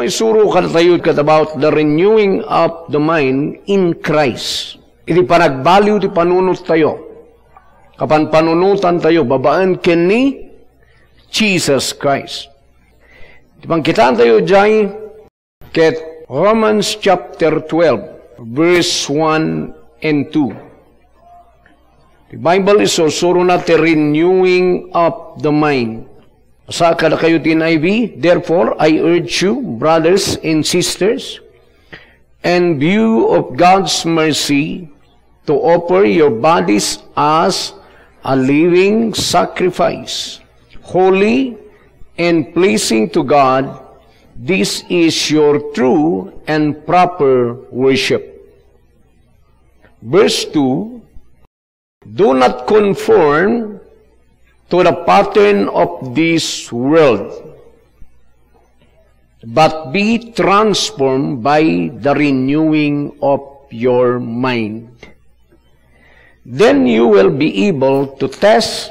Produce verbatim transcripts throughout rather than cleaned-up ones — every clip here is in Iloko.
Isuro kadatayo ket about the renewing of the mind in Christ. Iti panagbaliw ti panunot tayo, kapanpanunotan tayo babaen ken ni Jesus Christ. Iti pangkitaan tayo jay ket Romans chapter twelve, verse one and two. The Bible is also na the renewing of the mind. Sa kadakayo ti N I V, "Therefore, I urge you, brothers and sisters, in view of God's mercy, to offer your bodies as a living sacrifice, holy and pleasing to God. This is your true and proper worship." Verse two, "Do not conform to the pattern of this world, but be transformed by the renewing of your mind. Then you will be able to test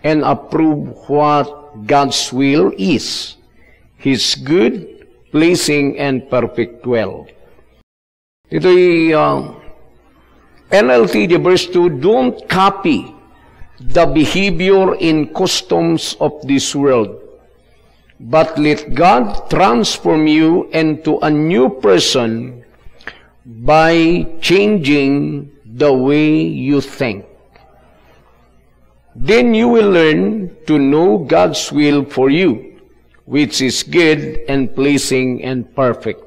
and approve what God's will is, His good, pleasing, and perfect will." Itoy, uh, N L T, the verse two, "Don't copy the behavior and customs of this world, but let God transform you into a new person by changing the way you think. Then you will learn to know God's will for you, which is good and pleasing and perfect."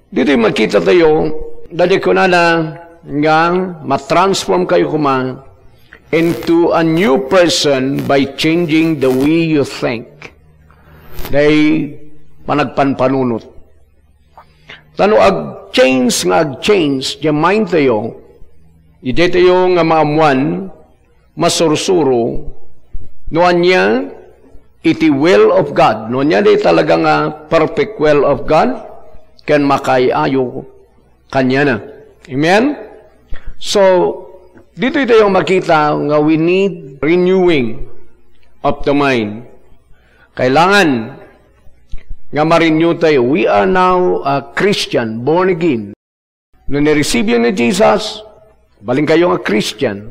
Ditoy makita tayo, dadi kunana nga matransform kayo koma into a new person by changing the way you think. Day panagpanpanunot. Ta no ag-change nga ag-change, di mind tayo, di tayo nga maammuan, masursuro, no ania iti will of God, no ania di talaga nga perfect will of God, ken makaay-ayo kaniana. Amen? So, ditoy tayo makita nga we need renewing of the mind. Kailangan nga ma-renew tayo. We are now a Christian, born again. No ni-receive yo ni Jesus, balin kayo nga Christian,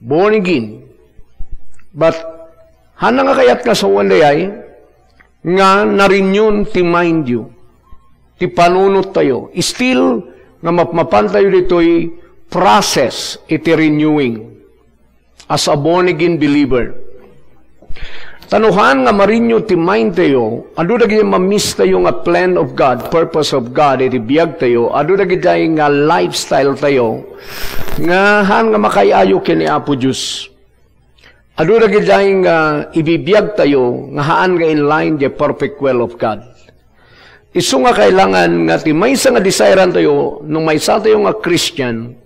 born again. But, hana nga kayat nga sawen dayay, nga na-renew ti mind yo, ti panunot tayo. Still, nga mapmapan tayo ditoy process iti renewing as a born-again believer. Ta no haan nga ma-renew ti mind tayo, adu dagiti ma-miss tayo nga plan of God, purpose of God iti biag tayo, adu dagiti nga lifestyle tayo, nga haan nga makaay-ayo ken ni Apo Dios. Adu dagiti nga ibibiag tayo nga haan nga in line the perfect will of God. Isu nga kailangan nga ti maysa nga desirean tayo, no maysa tayo nga Christian,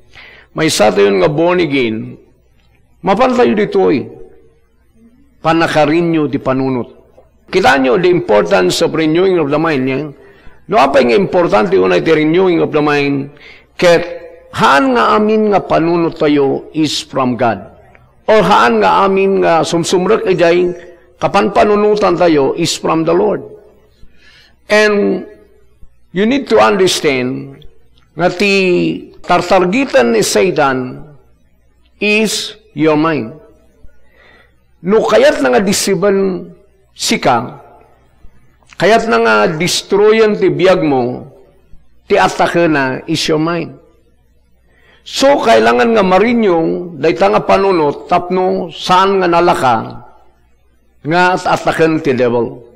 maysa tayo nga born again, mapan tayo ditoy pannaka-renew ti panunot. Kitaenyo the importance of renewing of the mind, eh? No apay nga importante unay ti renewing of the mind, ket haan nga amin nga panunot tayo is from God. Or haan nga amin nga sumsumrek idiay kapanpanunotan tayo is from the Lord. And you need to understand nga ti tartargiten ni Satan is your mind. No kayatna nga deceiven sika, kayatna nga destroyen ti biag mo, ti atakena is your mind. So, kailangan nga ma-renew dayta nga panunot tapno saan nga nalaka nga ataken ti devil.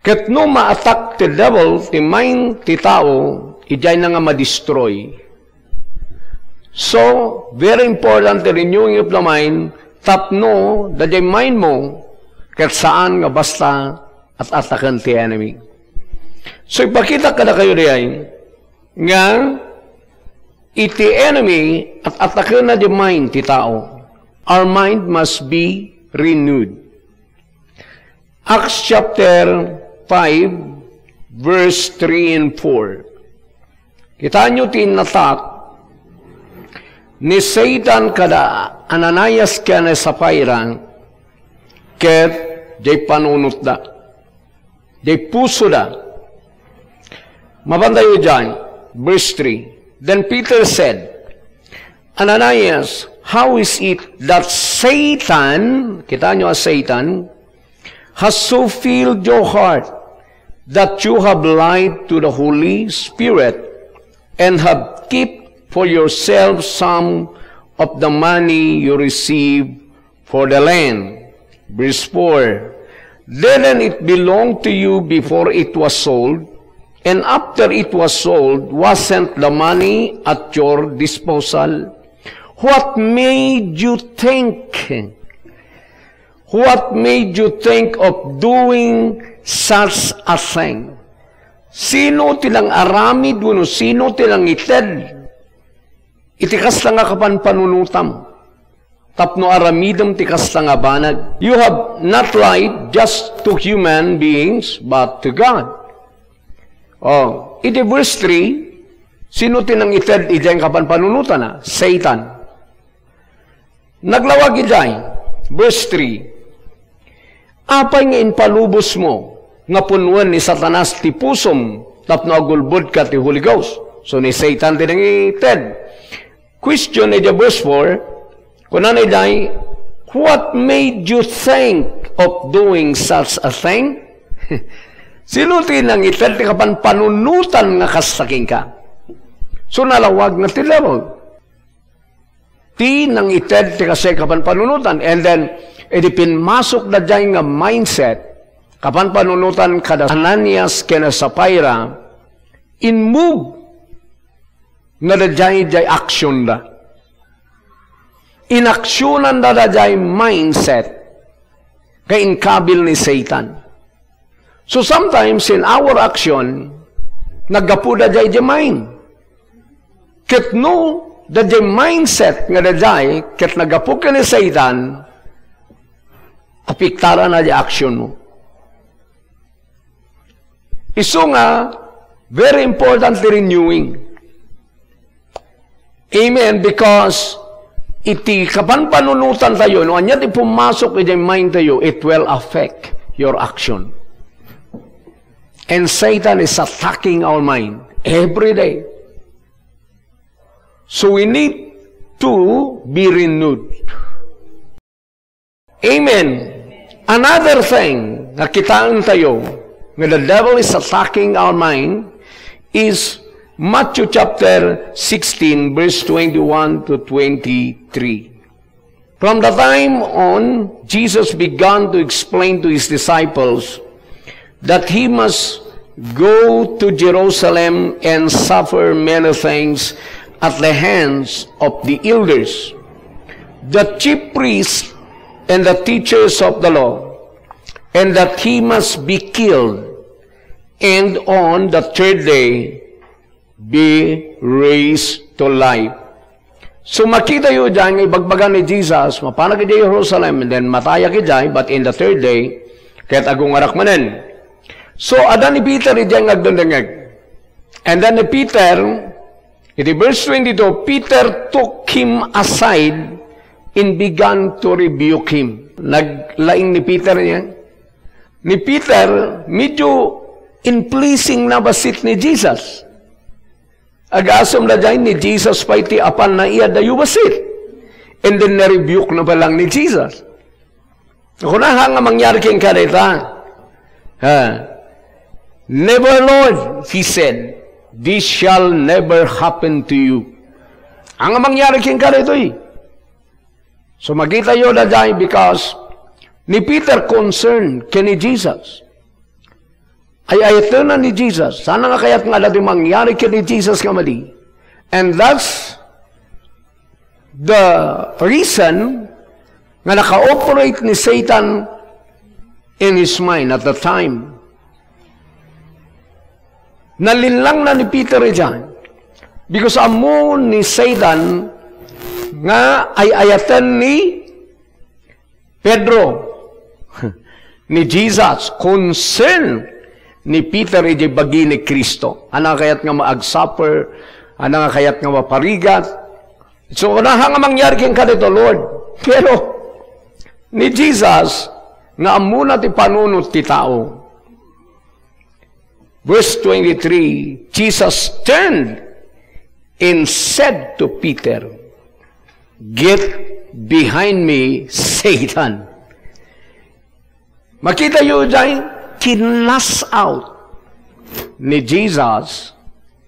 Ket no ma-attack ti devil ti mind ti tao, idiayna nga ma-destroy. So, very important ti renewing of the mind tapno daydiay mind mo ket saan nga basta at-ataken ti enemy. So, ipakita kadakayo diay nga iti enemy at-atakena di mind ti tao. Our mind must be renewed. Acts chapter five, verse three and four. Kitaenyo ti innatak ni Satan kada Ananias ken ni Safira ket diay panunotda. Diay pusoda. Mapantayo diay, verse three. Then Peter said, "Ananias, how is it that Satan," kita nyo a Satan, "has so filled your heart that you have lied to the Holy Spirit and have kept for yourself some of the money you received for the land." Verse four, "Didn't it belong to you before it was sold? And after it was sold, wasn't the money at your disposal? What made you think? What made you think of doing such a thing?" Sino ti nang-aramid wenno sino ti nangited iti kasta nga kapanpanunotam tapno aramidem ti kasta nga banag? You have not lied just to human beings, but to God. Oh, iti verse three, sino ti nangited idiay kapanpanunotana? Satan. Naglawag idiay, verse three, "Apay nga impalubosmo nga punnoen ni Satanas ti pusom tapno agulbodka ti Holy Ghost?" So, ni Satan ti nangited. Question idiay verse four, kunana idiay, "What made you think of doing such a thing?" Sino ti nangited ti kapanpanunotan nga kasta kenka? So, nalawag na ti level. Ti nangited ti kasay kapanpanunotan. And then, idi pinmasok daydiay nga mindset, kapanpanunotan kada Ananias ken Sapphira, inmove na daydiay diay action da. Inaksyonanda daydiay mindset nga inkabil ni Satan. So sometimes in our action, naggapu daydiay diay mind. Ket no, daydiay mindset nga daydiay, ket naggapu ken ni Satan, apektarana diay action mo. Isu nga, very important ti renewing. Amen. Because iti kapanpanunotan tayo, no ania ti pumasok iti mind tayo, it will affect your action. And Satan is attacking our mind every day. So we need to be renewed. Amen. Another thing nga kitaen tayo nga the devil is attacking our mind is Matthew chapter sixteen, verse twenty-one to twenty-three. From the time on, Jesus began to explain to his disciples that he must go to Jerusalem and suffer many things at the hands of the elders, the chief priests, and the teachers of the law, and that he must be killed, and on the third day be raised to life. So, makita yo diay nga ibagbaga ni Jesus, mapanak idiay Jerusalem, and then matayak idiay, but in the third day, ket agungarak manen. So, adda ni Peter idiay nga agdengdengngeg. And then ni Peter, iti verse twenty-two, Peter took him aside and began to rebuke him. Naglaing ni Peter niya. Ni Peter, medyo unpleasing na bassit ni Jesus. Agasem daydiay ni Jesus pay ti apan na iya dayo bassit. And then, na-rebuke na pay lang ni Jesus. Kuna, "Ha nga mangyari kenka dayta?" Ha? "Never, Lord," he said, "this shall never happen to you." Ha nga mangyari kenka daytoy? So, makita yo daydiay because ni Peter concerned ken ni Jesus. Ay-ayatenna ni Jesus. Saan nga kayat nga adda ti mangyari ken ni Jesus nga madi? And that's the reason nga naka-operate ni Satan in his mind at the time. Nalinlang na ni Peter idiay. Because ammo ni Satan nga ay-ayaten ni Pedro, ni Jesus, concern ni Peter idiay bagi ni Cristo. Ania nga kayat nga ma-, ag-suffer, ania nga kayat nga maparigat. So, kuna, "Ha nga mangyari kenka dayta, Lord?" Pero, ni Jesus, nga ammona ti panunot ti tao, Verse twenty-three, Jesus turned and said to Peter, "Get behind me, Satan." Makita yo jay, kinlass out ni Jesus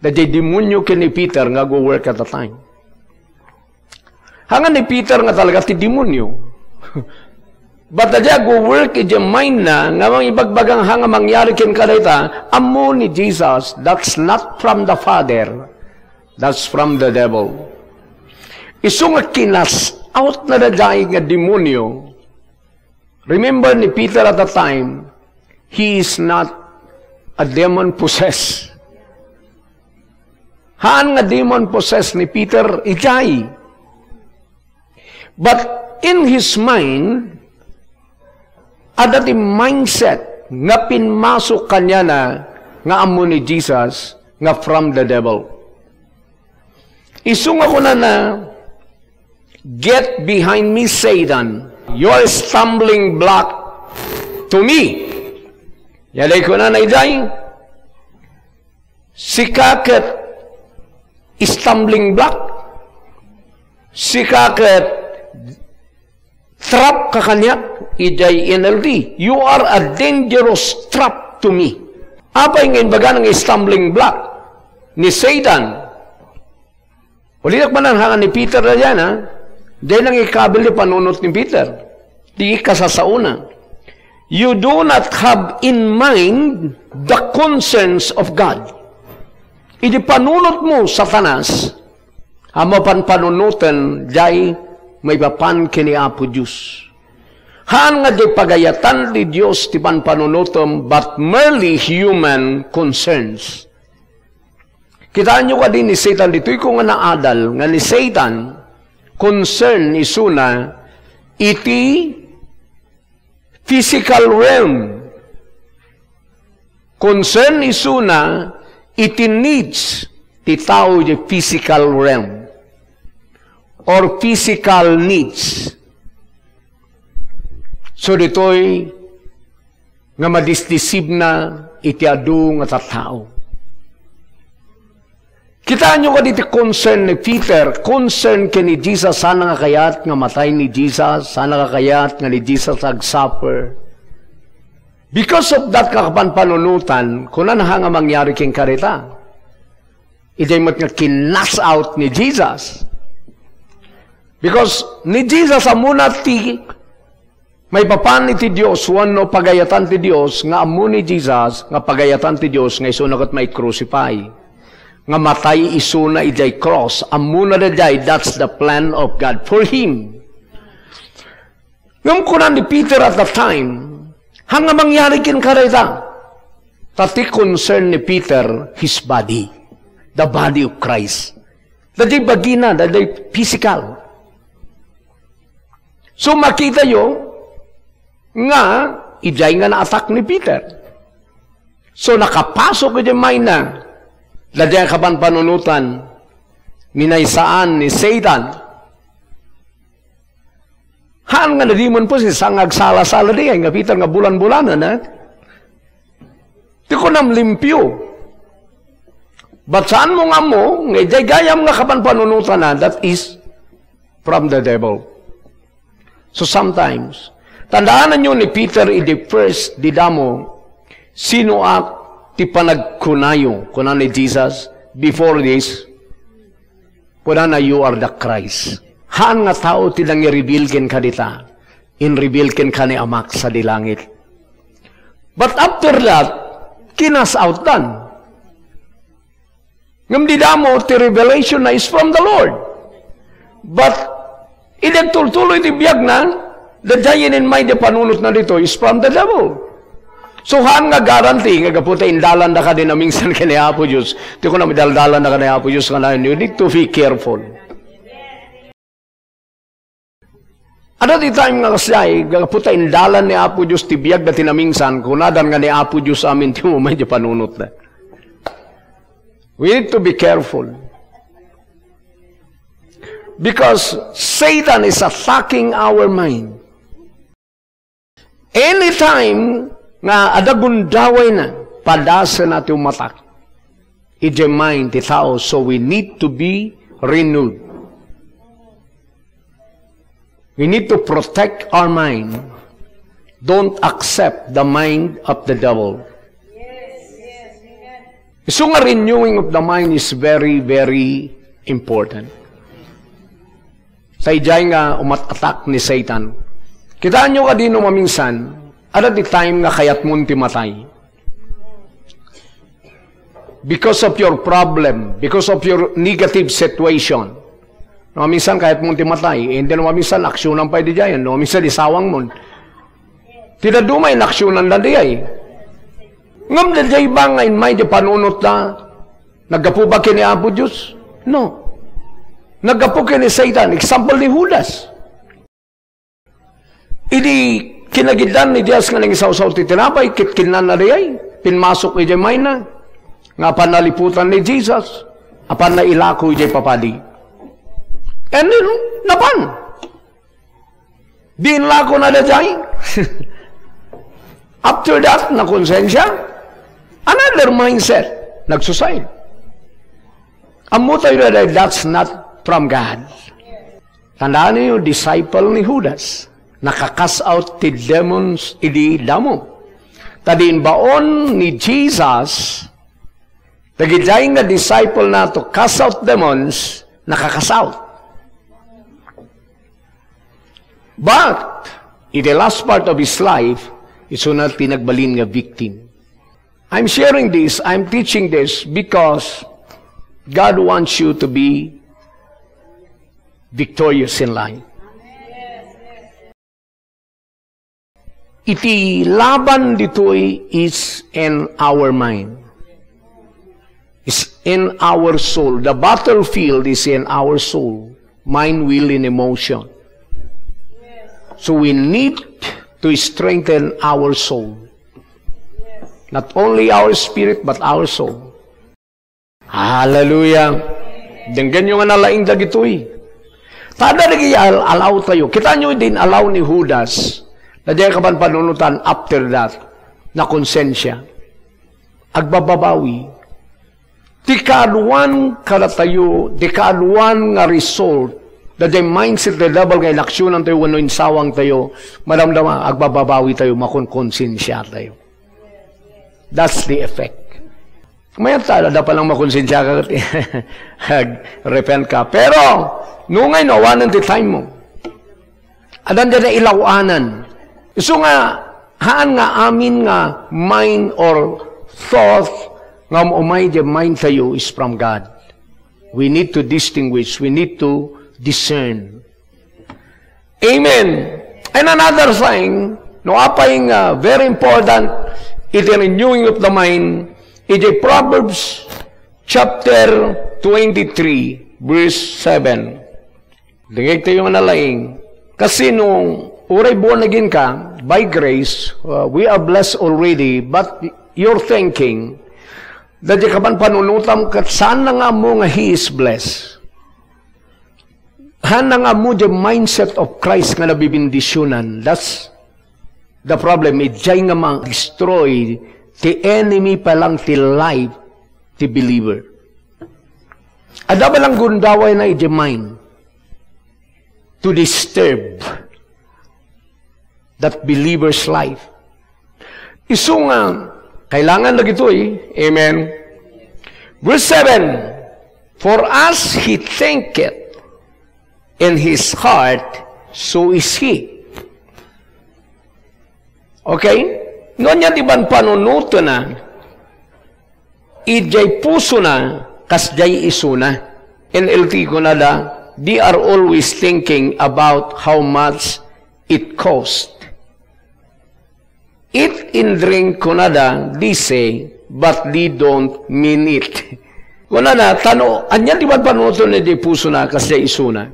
dayjay demonio ken ni Peter nga go-work at the time. Hangan ni Peter nga talaga ti demonio. But dayjay go-work iti mind na nga mangibagbaga nga mangyari ken kadayta, ammo ni Jesus, that's not from the Father, that's from the devil. Isu nga kinas out na dayjay nga demonio. Remember ni Peter at the time, he is not a demon possessed. Haan nga demon possessed ni Peter ijay. But in his mind, adda ti mindset nga pinmasok kaniana nga ammo ni Jesus nga from the devil. Isu nga kunana, "Get behind me, Satan. You're a stumbling block to me." Dayjay kunana ijay, "Sika ket stumbling block. Sika ket trap ka kaniak," ijay N L T. "You are a dangerous trap to me." Apay nga imbaga nga stumbling block ni Satan? Ulitek manen, hangan ni Peter daydiay, ha? Daydiay nangikabil ti panunot ni Peter. Ti ikasasaona, you do not have in mind the concerns of God. Iti panunotmo, Satanas, a mapan panunoten jay maipapan ken ni Apo Dios. Haan nga jay pagayatan ti Dios ti panpanunotem, but merely human concerns. Kitaenyo kadi ni Satan, ditoy ko nga naadal nga ni Satan, concern isuna iti physical realm. Concern isuna iti needs ti tao iti physical realm or physical needs. So ditoy nga madisdisibna iti adu nga tattao. Kitaenyo kadi ti concern ni Peter, concern ken ni Jesus, sana nga kayat nga matay ni Jesus, sana nga kayat nga ni Jesus agsuffer. Because of that kapanpanunotan, kunana nga mangyari ken karita. Idiay met nga kinlass out ni Jesus. Because ni Jesus ammona ti maipapan iti Dios wenno pagayatan ti Dios, nga ammo ni Jesus nga pagayatan ti Dios nga isuna ket mai-crucify. Nga matay isuna idiay cross. Ammona daydiay, that's the plan of God for him. Ngem kuna ni Peter at that time, "Haan nga mangyari ken karita?" Ta ti concern ni Peter, his body, the body of Christ. Daydiay bagina, daydiay physical. So, makitayo nga idiay nga na-attack ni Peter. So, nakapasok iti mind na, daydiay kapanpanunotan, minaysaan ni Satan. Haan nga nadimen po si sang agsala-sala di ay nga Peter nga bulan-bulanan, ha? Ti kunam limpio. But saanmo nga ammo, nga idiay gayam nga kapanpanunotana, that is from the devil. So sometimes, tandaananyo ni Peter idi first didamo, sinoak ti panagkunayo, kuna ni Jesus, before this, kunana, "You are the Christ." Haan nga tao ti nangi-reveal kenka dita. In-reveal kenka ni Amak sadi langit. But after that, kinas out dan. Ngem didamo ti revelation na is from the Lord. But idi agtultuloy ti biagna, the giant in mind, the panunotna dito is from the devil. So, haan nga guarantee nga gapu ta indalanda kadi namingsan ken ni Apo Dios. Ti kunam, idaldalanda ken ni Apo Dios nga na, you need to be careful. Adda ti time nga kasdiay, gapu ta indalan ni Apo Dios ti biagda ti namingsan, kunadan nga ni Apo Dios amin ti umay ti panunotda. We need to be careful. Because Satan is attacking our mind. Anytime nga adda gundawayna, padasena ti umatak idiay mind ti tao. So we need to be renewed. We need to protect our mind. Don't accept the mind of the devil. Isu nga renewing of the mind is very, very important. Ta idiay nga umat-atak ni Satan. Kitaenyo kadi no maminsan, adda ti time nga kayatmon ti matay. Because of your problem, because of your negative situation. No, minsan kayatmon ti matay, and then maminsan aksyonan pay diay, no, minsan isawangmon. Ti dadduma, inaksyonan da diay. Ngem daydiay ba nga immay di panunot da, naggapu ba ken ni Apo Dios? No. Naggapu ken ni Satan. Example ni Judas. Idi kinagiddan ni Dios nga nangisawsaw ti tinapay, kitkinnanna diay, pinmasok idiay mindna, nga apan naliputan ni Jesus, apan nailako idiay papadi. And then, napan. Di inlako na daydiay. After that, nakonsensia. Another mindset. Nagsuicide. Ammo tayo na that's not from God. Tandaan niyo, disciple ni Judas. Nakakast out ti demons idi damo. Ta di imbaon ni Jesus, dagiti nga disciple na to cast out demons, nakakast out. But, in the last part of his life, isuna ti nagbalin nga victim. I'm sharing this, I'm teaching this because God wants you to be victorious in life. Iti laban ditoy is in our mind. Is in our soul. The battlefield is in our soul. Mind, will, and emotion. So we need to strengthen our soul. Not only our spirit, but our soul. Hallelujah. Denggenyo nga nalaing dagitoy. Ta adda dagiti al-, alaw tayo. Kitaenyo din alaw ni Judas. Na diay kapanpanunotan after that. Nakonsensia. Agbababawi. Ti kaaduan kadatayo, ti kaaduan nga result, daydiay mindset ti devil nga inaksyonan tayo wenno insawang tayo, madamdama, agbababawi tayo, makonkonsensia tayo. That's the effect. Mayat ta, adda pa lang makonsensia ka, ag-repent ka. Pero, no ngay no, awanen ti time mo. Addan dayta ilaw-anan. Isu nga, haan nga amin nga mind or thought nga umay di mind tayo is from God. We need to distinguish. We need to discern. Amen. And another thing, no, apay nga very important, iti renewing of the mind, iti Proverbs chapter twenty-three, verse seven. Dengngeg tayo nga nalaing. Kasi no, uray born again ka, by grace, uh, we are blessed already, but your thinking, daydiay kapanpanunotam ket saan na nga ammo nga he is blessed. Saan na nga ammo the mindset of Christ nga nabibendisyonan. That's the problem. Idiay nga ma-destroy ti enemy pa lang ti life ti believer. Adda pa lang gundaway na idiay mind to disturb that believer's life. Isu nga, kailangan dagitoy. Amen. Verse seven, "For as he thinketh in his heart, so is he." Okay? No, ania ti panpanunotna, idiay pusona, kasdiay isuna. N L T kunada, "They are always thinking about how much it cost." Eat and drink, kunada, they say, but they don't mean it. Kunada, tano, ania ti panpanunotna idiay pusona, kasdiay isuna.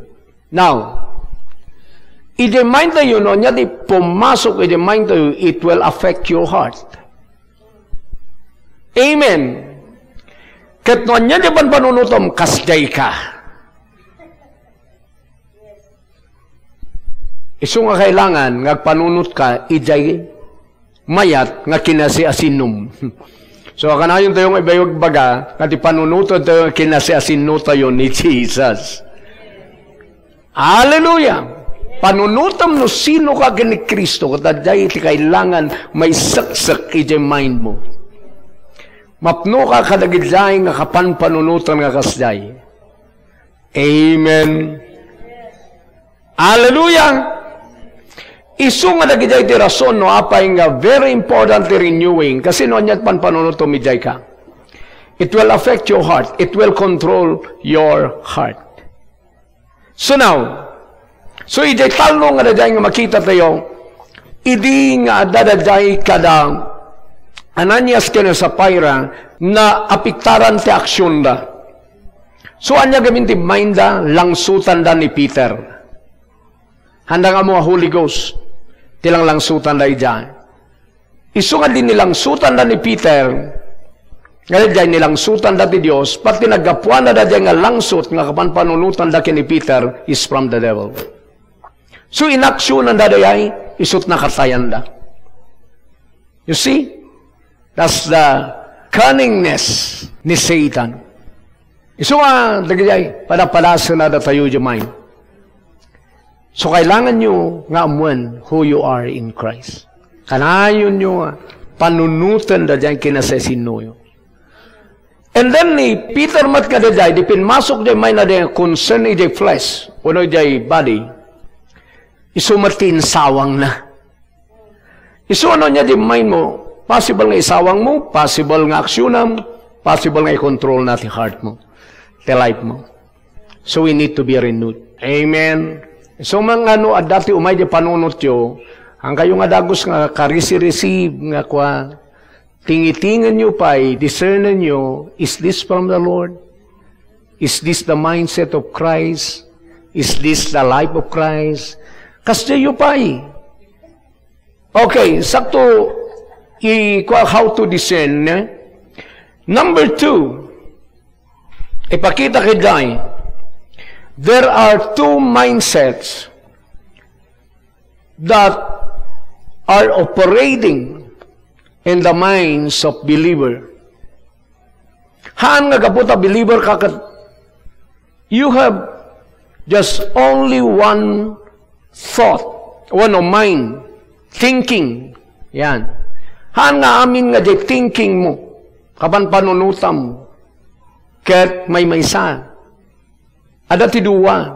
Now, idiay mind tayo, no, ania ti pumasok idiay mind tayo, it will affect your heart. Amen. Ket no ania ti panpanunotam, kasdiay ka. Isu nga kailangan nga agpanunot ka idiay mayat nga kinasiasinom. So, kanayon tayo nga ibagbaga, nga ti panunoten tayo, kinasiasinno tayo ni Jesus. Hallelujah! Panunotem no sino ka ken ni Cristo, ket adda iti kailangan maiseksek iti mind mo. Mapno ka kadagiti nga kapan panunoten nga kasdiay. Amen. Hallelujah! Isu nga dagiti ti rason no apay nga very important ti renewing. Kasi no aniat panpanunotem idiay ka, it will affect your heart. It will control your heart. So now, so idiay talno nga daydiay nga makita tayo, idi nga adda daydiay kada Ananias ken Sapphira, naapektaran ti aksionda. So, ania gamin ti mind da? Langsotanda ni Peter. Handa nga mo a Holy Ghost ti langlangsotanda idiay. Isu nga di nilangsotanda ni Peter, nga diay nilangsotanda ti Dios, pati naggapuana daydiay nga langsot nga kapanpanunotanda ken ni Peter is from the devil. So, inaksionanda dayay, isut nakatayanda. You see? That's the cunningness ni Satan. Isu nga, dagijay, padapadasenda tayo diay mind. So, kailangan nyo nga ammuen who you are in Christ. Kanayon nyo nga panunoten daydiay kinasiasinnoyo. And then ni Peter met nga daydiay, di pinmasok diay mind na diay concern idiay flesh, wenno idiay body. Isu met ti insawangna. Isu ano nia di mind mo, possible nga isawang mo, possible nga aksionam, possible nga i-control na ti heart mo, ti life mo. So we need to be renewed. Amen. So, man nga no, adda ti umay di panunotyo, ang kayo nga dagus nga karisi-receive nga kwa, tingitingan nyo pay, discernen nyo, is this from the Lord? Is this the mindset of Christ? Is this the life of Christ? Kasdiay pay. Okay, sakto, i-, how to discern, eh? Number two, ipakita kay Dai, there are two mindsets that are operating in the minds of believer. Haan nga gapu ta believer ka ket you have just only one thought, one of mind, thinking. Yan. Haan nga amin nga di thinking mo, kapan panunutam, ket maymaysa. Adda ti dua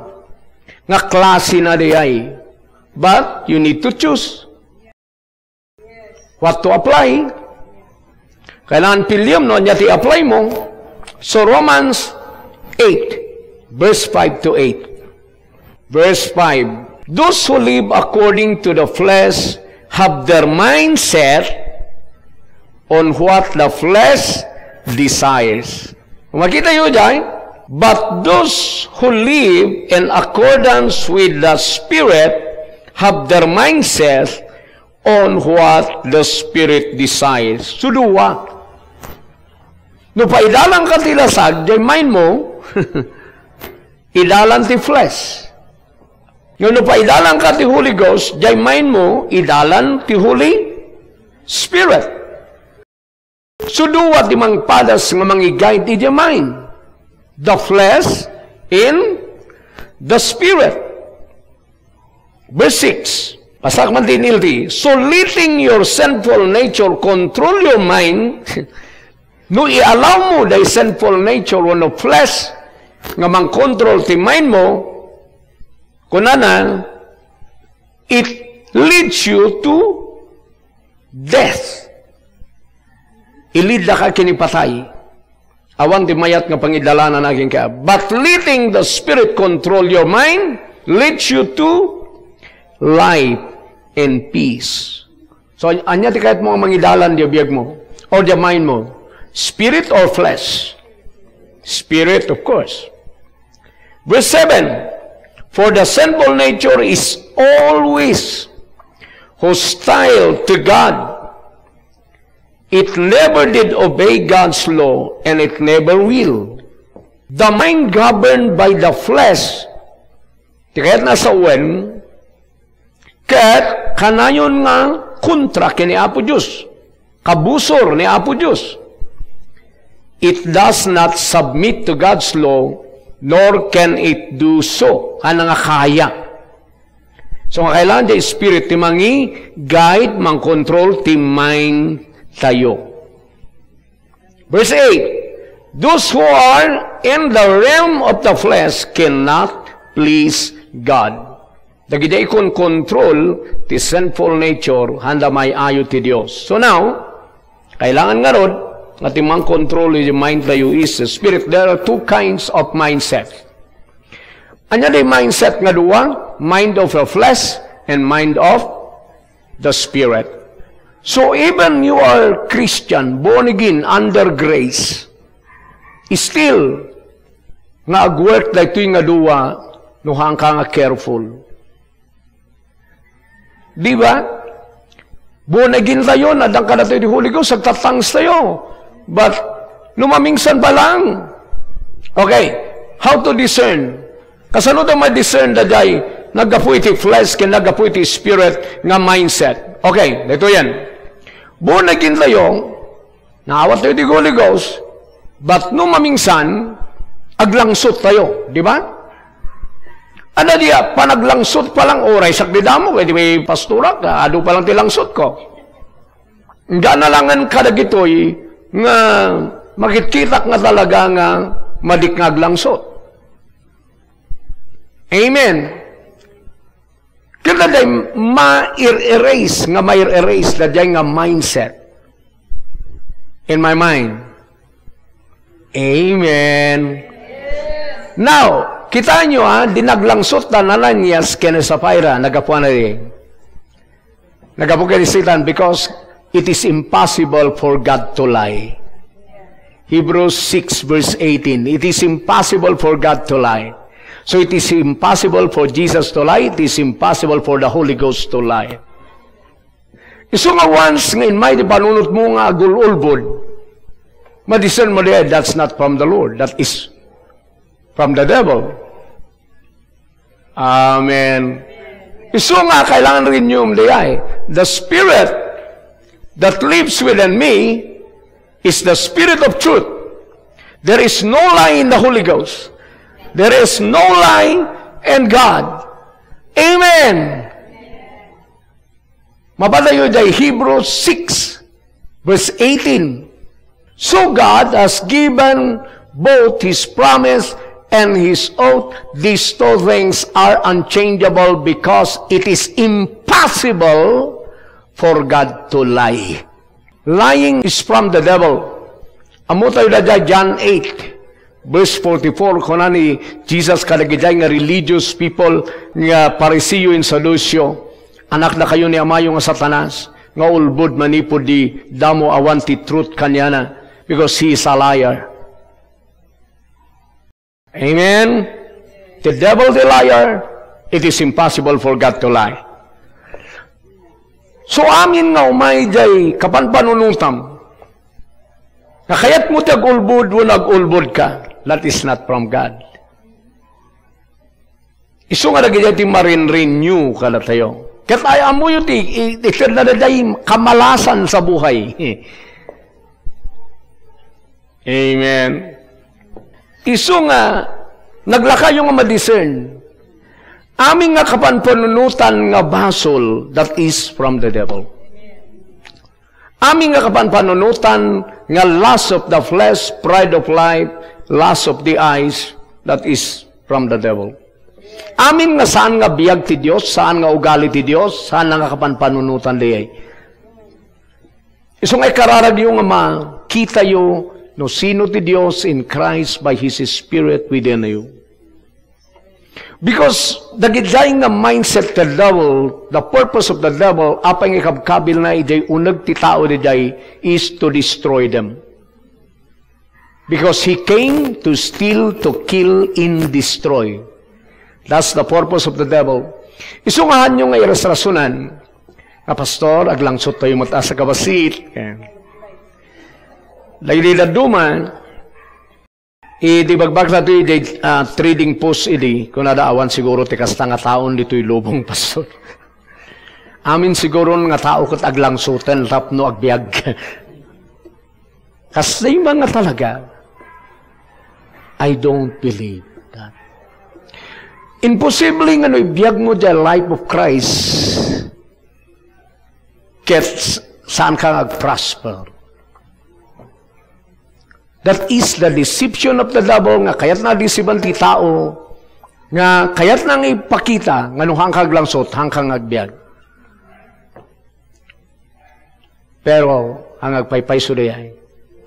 nga klase na diay. But you need to choose what to apply. Kailangan piliam no ania ti apply mo. So Romans eight, verse five to eight. Verse five, those who live according to the flesh have their mindset on what the flesh desires. Makita yo diay? But those who live in accordance with the Spirit have their mindset on what the Spirit desires. So, dua. No paidalan ka ti lasag, diay mind mo, idalan ti flesh. Ngem no paidalan ka ti Holy Ghost, diay mind mo, idalan ti Holy Spirit. So, dua ti mangpadas nga mangiguide idiay mind. The flesh and the spirit. Verse six. Pasak man ti N L T. So, letting your sinful nature control your mind, no i-allow mo diay sinful nature wenno flesh nga mangkontrol ti mind mo, kunana, it leads you to death. Ilidda ka ken ni patay. Awan ti mayat nga pangidalanan aginka. But letting the Spirit control your mind leads you to life and peace. So, ania ti kayat mo nga mangidalan diay biag mo? Or diay mind mo? Spirit or flesh? Spirit, of course. Verse seven, for the sinful nature is always hostile to God. It never did obey God's law, and it never will. The mind governed by the flesh, ti kayat na sawen, ket kanayon nga kontra ken ni Apo Dios, kabusor ni Apo Dios. It does not submit to God's law, nor can it do so. Haan nga kaya. So, nga kailangan ti Spirit ti mangi-guide, mangkontrol ti mind tayo. Verse eight, "Those who are in the realm of the flesh cannot please God." Dagiti ikon-control ti sinful nature, haan da maayo ti Dios. So now, kailangan ngarud nga ti mangkontrol iti mind tayo is the Spirit. There are two kinds of mindset. Ania di mindset nga dua? Mind of the flesh and mind of the Spirit. So even you are Christian, born again, under grace, still nga agwork daytoy nga dua no haanka nga careful. Di ba? Born again tayo, naddan kadatoy di Holy Ghost, agtatangs tayo. But, no mamingsan pa lang. Okay, how to discern? Kasano da ma-discern daydiay naggapu iti flesh ken naggapu iti spirit nga mindset? Okay, daytoyen. Born again tayo, naawat tayo ti Holy Ghost, but no mamingsan, aglangsot tayo, di ba? Ano dia, panaglangsot pa lang, oray sakdi damo, kaya di may pastorak, adu pa lang ti langsot ko. Nga nalangan kadagitoy nga makitkitak nga talaga nga madik nga aglangsot. Amen. Kita day ma-erase, nga ma-erase, daydiay nga mindset in my mind. Amen. Now, kita nyo ha, di naglangsot da Ananias ken Sapphira, nagapuan na di. Nagapu ken Satan because it is impossible for God to lie. Hebrews six verse eighteen, "It is impossible for God to lie." So it is impossible for Jesus to lie, it is impossible for the Holy Ghost to lie. Isu nga once nga immay ti panunot mo nga agul-ulbod, madiscern mo di, "That's not from the Lord, that is from the devil." Amen. Isu nga kailangan renew daydiay. The Spirit that lives within me is the Spirit of truth. There is no lie in the Holy Ghost. There is no lie in God. Amen. Mapadayo day Hebrews six, verse eighteen. So God has given both His promise and His oath. These two things are unchangeable because it is impossible for God to lie. Lying is from the devil. Ammo tayo daydiay John eight, verse forty-four, kuna ni Jesus kadagiti nga religious people nga Pariseo and Saduceo, "Anakdakayo ni amayo nga Satanas, nga ulbod manipud di damo awan ti truth kaniana, because he is a liar." Amen? The devil is a liar, it is impossible for God to lie. So, amin nga umay jay kapanpanunotam, nga kayat mo ti agulbod wenno agulbod ka, that is not from God. Isu nga dagiti ti marin-renew kadatayo. Ket ay ammoyo ti i-, itedna daydiay kamalasan sa buhay. Amen. Isu nga naglakayo nga madiscern. Amin nga kapanpanunotan nga basol, that is from the devil. Amin nga kapanpanunotan nga lust of the flesh, pride of life, lust of the eyes, that is from the devil. Amin nga saan nga biag ti Dios, saan nga ugali ti Dios, saan nga kapanpanunotan diay. Isu nga ikararagyo nga makitayo no sino ti Dios in Christ by His Spirit within you. Because dagiti nga mindset ti devil, the purpose of the devil, apay nga ikabkabilna idiay uneg ti tao diay is to destroy them. Because he came to steal, to kill, and destroy. That's the purpose of the devil. Isu nga hanyo nga irasrasonan, nga, "Pastor, aglangsot tayo met a sa kabasit." Dagiti dadduma, idi bagbagta ti, ah, Trading Post idi, kunada, "Awan siguro ti kasta nga taon ditoy lubong, Pastor." Amin siguron nga tao ket aglangsoten tapno agbiag. Kasdi man nga talaga, I don't believe that. Imposible nga no ibiagmo diay life of Christ, ket saanka nga agprosper. That is the deception of the devil nga kayatna disiban ti tao, nga kayatna nga ipakita nga no haanka aglangsot, haanka nga agbiag. Pero, ang agpaypayso diay,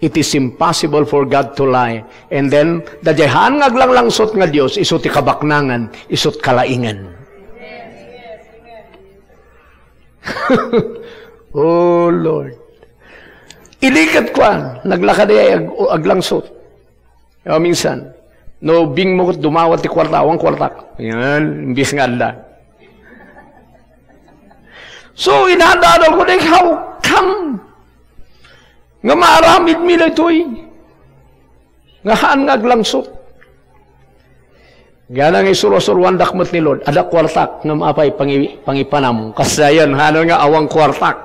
it is impossible for God to lie. And then, daydiay haan nga aglangsot nga Dios, isu ti kabaknangan, isu't kalaingan. Oh, Lord. Idi ket kuan, naglaka diay ag-, aglangsot. O, minsan, no ubingmo ket dumawat ti kuarta, awan kuartak. Yan, imbis nga adda. So, inadadal ko, like, how come nga maaramidmi daytoy? Nga haan nga aglangsot. Gana nga isuro-suroandak met ni Lord, adda kuartak ngem apay pangi-, pangipanam? Kasdiay, haan nga awan kuartak.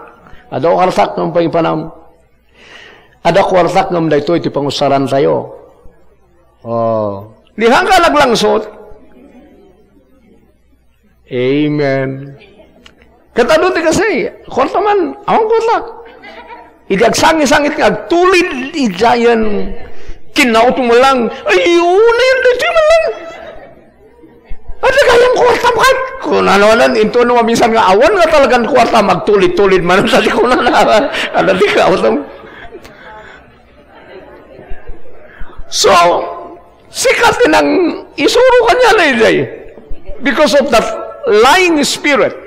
Adda kuartak ngem pangipanam? Adda kuartak ngem daytoy ti pangusarantayo. Oh. Di haanka naglangsot? Amen. Ket adu ti kasi, kuarta man, awan kuartak. Idi agsangit-sangit nga agtulid idiayen, kinautmo lang, "Ay, una yan, daytoy man lang." Adda gayam kuarta, ket kunana, intono maminsan nga awan nga talagan kuarta, magtulid-tulid man, sa di kunana, adda ti kautmo. So, sika ti nang isuro kaniana, eh, because of that lying spirit.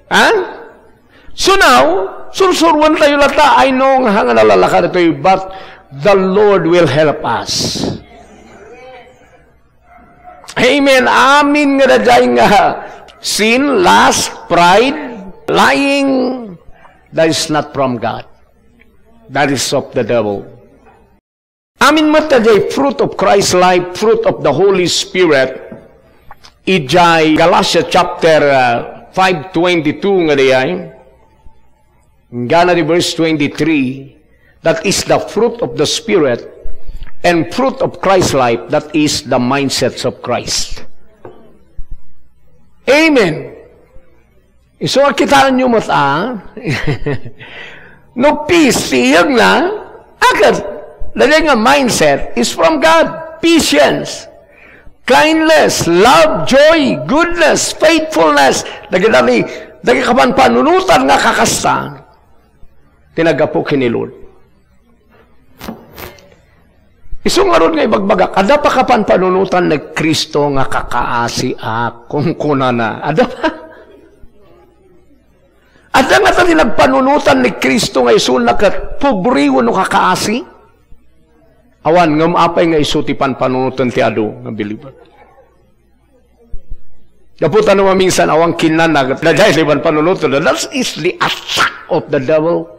Ha? So now, sursuruentayo latta, I know nga haan nga nalalaka ditoy, but the Lord will help us. Amen. Amin nga daydiay nga sin, lust, pride, lying, that is not from God. That is of the devil. Amin met daydiay fruit of Christ life, fruit of the Holy Spirit. Idiay Galatia chapter, uh, five twenty-two nga daydiay. Gana di verse twenty-three, that is the fruit of the Spirit, and fruit of Christ life, that is the mindsets of Christ. Amen. Isu a kitaenyo met a, no peace ti iyegna, akat, daydiay nga mindset is from God. Patience, kindness, love, joy, goodness, faithfulness. Dagiti, dagiti kapanpanunotan nga kakasta, ti naggapu ken ni Lord. Isu ngarud nga ibagbagak, adda pa kapanpanunotan ni Cristo nga kakaasiak, kunkunana. Adda pa? Adda ngata ti nagpanunotan ni Cristo nga isuna ket pobre wenno kakaasi? Awan, ngem apay nga isu ti panpanunotan ti adu nga believer? Gapu ta no maminsan, awan kinana, daydiay ti panpanunotan. That is the attack of the devil.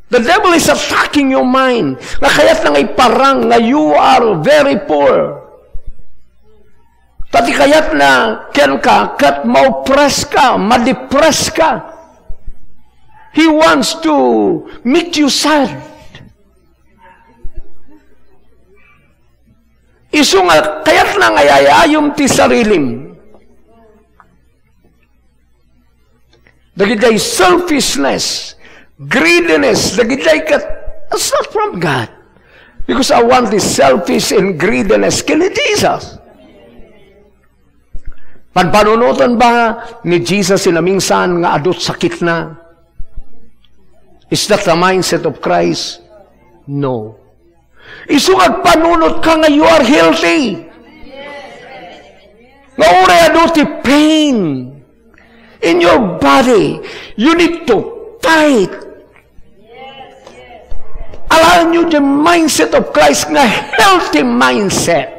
The devil is attacking your mind. Nga kayatna nga iparang nga you are very poor. Ta ti kayatna kenka, ket ma-oppress ka, ma-depress ka. He wants to make you sad. Isu nga kayatna nga ay-ayayom ti sarilim. Dagiti selfishness, greediness, dagiti ket, it's not from God. Because awan ti selfish and greediness ken ni Jesus. Panpanunotan ba ni Jesus ti naminsan nga adu ti sakitna? Is that the mindset of Christ? No. Isu nga agpanunot ka nga you are healthy. Nga uray adu ti pain in your body, you need to fight. Alaenyo the mindset of Christ nga healthy mindset.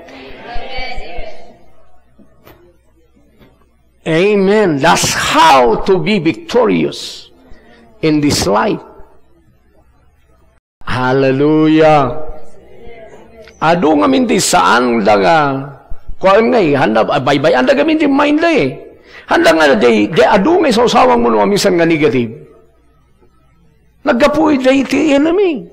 Amen. That's how to be victorious in this life. Hallelujah. Adu ngamin ti saan da nga, kuan nga, eh, handa, ah, baybay-an da ngamin ti mind da, eh. Handa nga, di, di adu nga isawsawang mo no maminsan nga negative. Naggapu idiay ti enemy.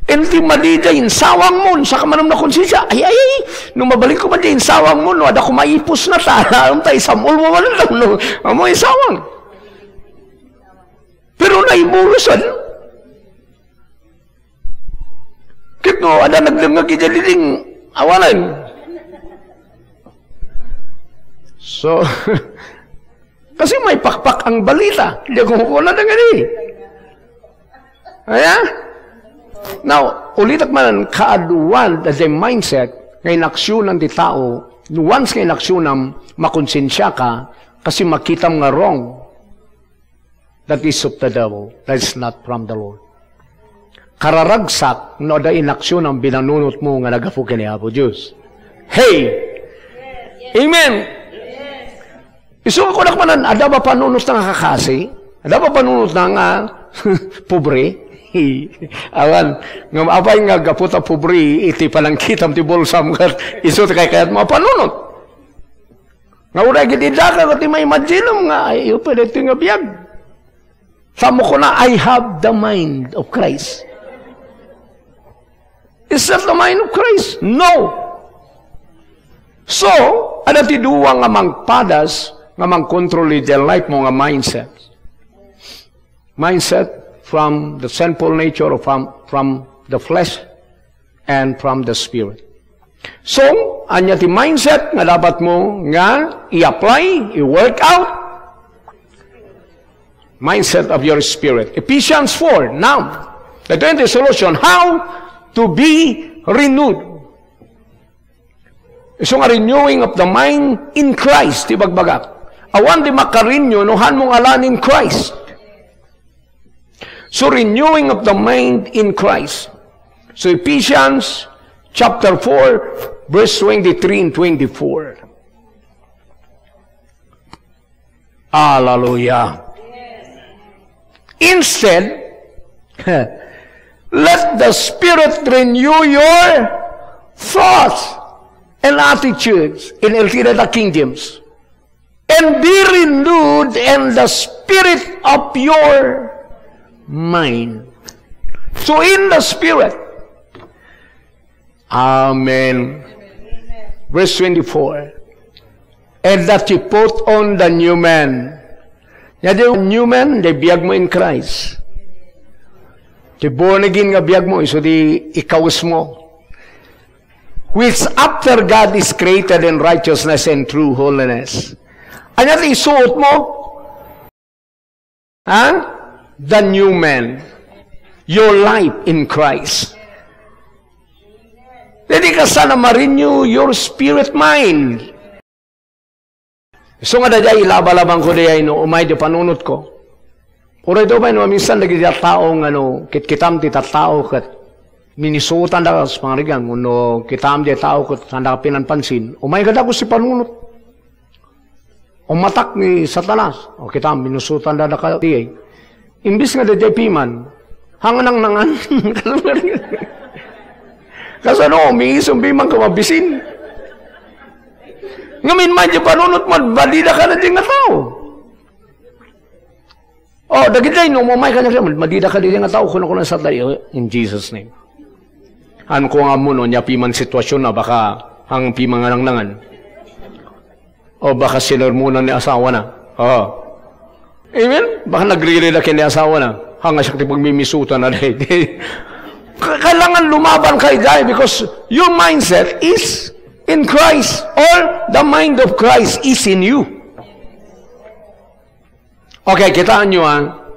Iti madi diay insawangmo, saka manen nakonsensia, ay, ay, ay, no mabalinko man diay insawangmo, no adda koma ipusna, ta alam ta isam-olmo man, no, amo insawang. Pero naiburusan. Ket no, adda nagdengngeg idiay diding, awanen. So, kasi maipakpak ang balita. Diak kunkunada ngani. Aya? Now, ulitek man, kaaduan, the mindset, nga inaksionan ti tao, once nga inaksionam, makonsensia ka, kasi makitam nga wrong. That is of the devil. That is not from the Lord. Kararagsak no adda inaksionam binanunotmo nga naggapu ken ni Apo Dios. Hey! Amen! Isu nga kunak manen, adda ba panunotna nga kakasi? Adda ba panunotna nga pobre? Awan. Ngem apay nga gapu ta pobre iti panangkitam ti bulsam ket isu ti kaykayatmo a panunot? Nga uray ket iddaka ket ima-imaginem nga, "Ay, pwede iti nga biag." Sa mo kuna, "I have the mind of Christ." Is that the mind of Christ? No. So, adda ti dua nga mangpadas, nga mangkontrol iti life mo nga mindset. Mindset from the sinful nature, from, from the flesh, and from the Spirit. So, ania ti mindset nga dapat mo nga i-apply, i-work out? Mindset of your spirit. Ephesians four, now, the twenty solution, how to be renewed. Isu nga renewing of the mind in Christ, ti bagbagak. Awan ti makarenew no han mo ngalan in Christ. So, renewing of the mind in Christ. So, Ephesians chapter four, verse twenty-three and twenty-four. Hallelujah. Instead, let the Spirit renew your thoughts and attitudes in Ultimate King James. And be renewed in the spirit of your mind. So in the spirit. Amen. Verse twenty-four. And that you put on the new man. Ania ti new man, ti biag mo in Christ. Ti born again nga biag mo, isu ti ikawes mo. Which after God is created in righteousness and true holiness. Ania ti isuot mo? Ha? The new man. Your life in Christ. Daydi kasla a ma-renew your spirit mind. Isu nga daydiay, ilabalabanko daydiay no umay ti panunotko. Uray ti umay no, minsan dagiti tattao nga no, kitkitam ti tattao ket minisutanda kas pangarigan, wenno kitam ti tao ket sanda pinanpansin, umay kadakus ti panunot. Ummatak ni Satanas, o kitam, minusutanda daka diay. Imbes nga daydiay piman, hangnangnangan. Kasano, umiisumbi man ka mabisin. Ngamin man, di panunot man, balida ka na di nga tao. Oh, dagiti no, umay ka na, madida ka di nga tao, kuno, kuno sa tayo, in Jesus' name. Ano ko nga mo, no, nia piman sitwasyon na, baka hang piman nga nangnangan. O baka sinermonan ni asawa na. Oh. Amen? Baka nagririda ken ni asawa na. Hanga siak ti pagmimisutan na, daydi. Ka-, kailangan lumaban ka, daydi, because your mindset is in Christ, or the mind of Christ is in you. Okay, kitaan nyo, ah.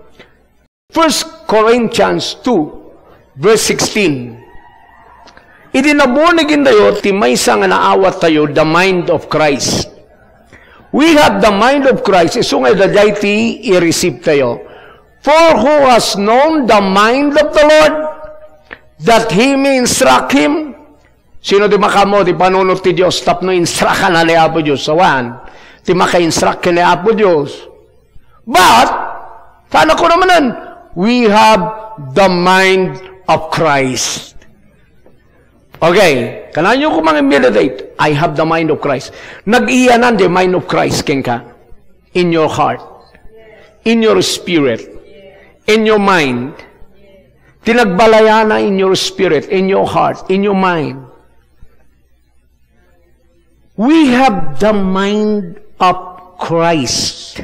First Corinthians two, verse sixteen. Idi na-born again tayo, ti maysa nga naawat tayo, the mind of Christ. We have the mind of Christ, isu nga daydiay ti i-receive tayo. For who has known the mind of the Lord, that he may instruct him? Sino ti makaammo ti panunot ti Dios tapno instruct-an ni Apo Dios? Awan ti maka-instruct ken ni Apo Dios. But, saan ako naman, we have the mind of Christ. Okay, kanayon ko mga meditate, "I have the mind of Christ." Nag-iyanan the mind of Christ kenka. In your heart, in your spirit, In your mind. Ti nagbalayana in your spirit, in your heart, in your mind. We have the mind of Christ.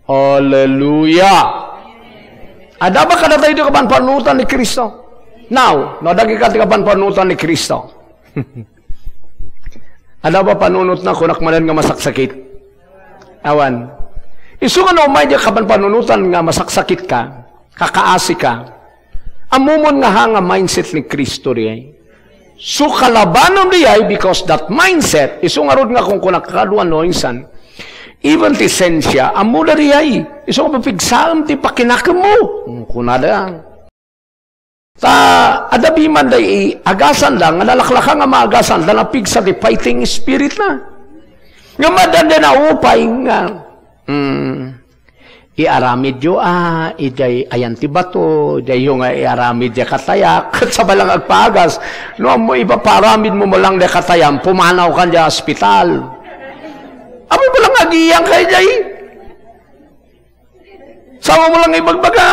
Hallelujah. Adda ba kadatayo ti kapanpanunotan ni Cristo? Now, no, dagiti kapanpanunotan ni Cristo. Adda ba panunotna, kunak manen nga masaksakit? Awan. Isu nga no, umay di kapanpanunotan nga masaksakit ka, kakaasi ka, ammomon nga ha nga mindset ni Cristo diay. So, kalabanon diay, because that mindset, isu ngarud nga kung kunak kaduan no insan, even ti sensia, ammo da diay, isu nga papigsaem ti pakinakemmo. Kunada. Ta, adda biman da i-, agasanda, nga nalaklaka nga maagasanda, napigsa ti fighting spirit na. Nga madan da naupay nga, mm, iaramidyo, ah, idiay ayan ti bato, idiay yo nga iaramid diay katayak, ket sabay lang agpaagas, no, ammo ipapaaramid mo mo lang diay katayam, pumanaw kan diay ospital. Ammo mo lang agiyan kay diay. Sao mo lang ibagbaga,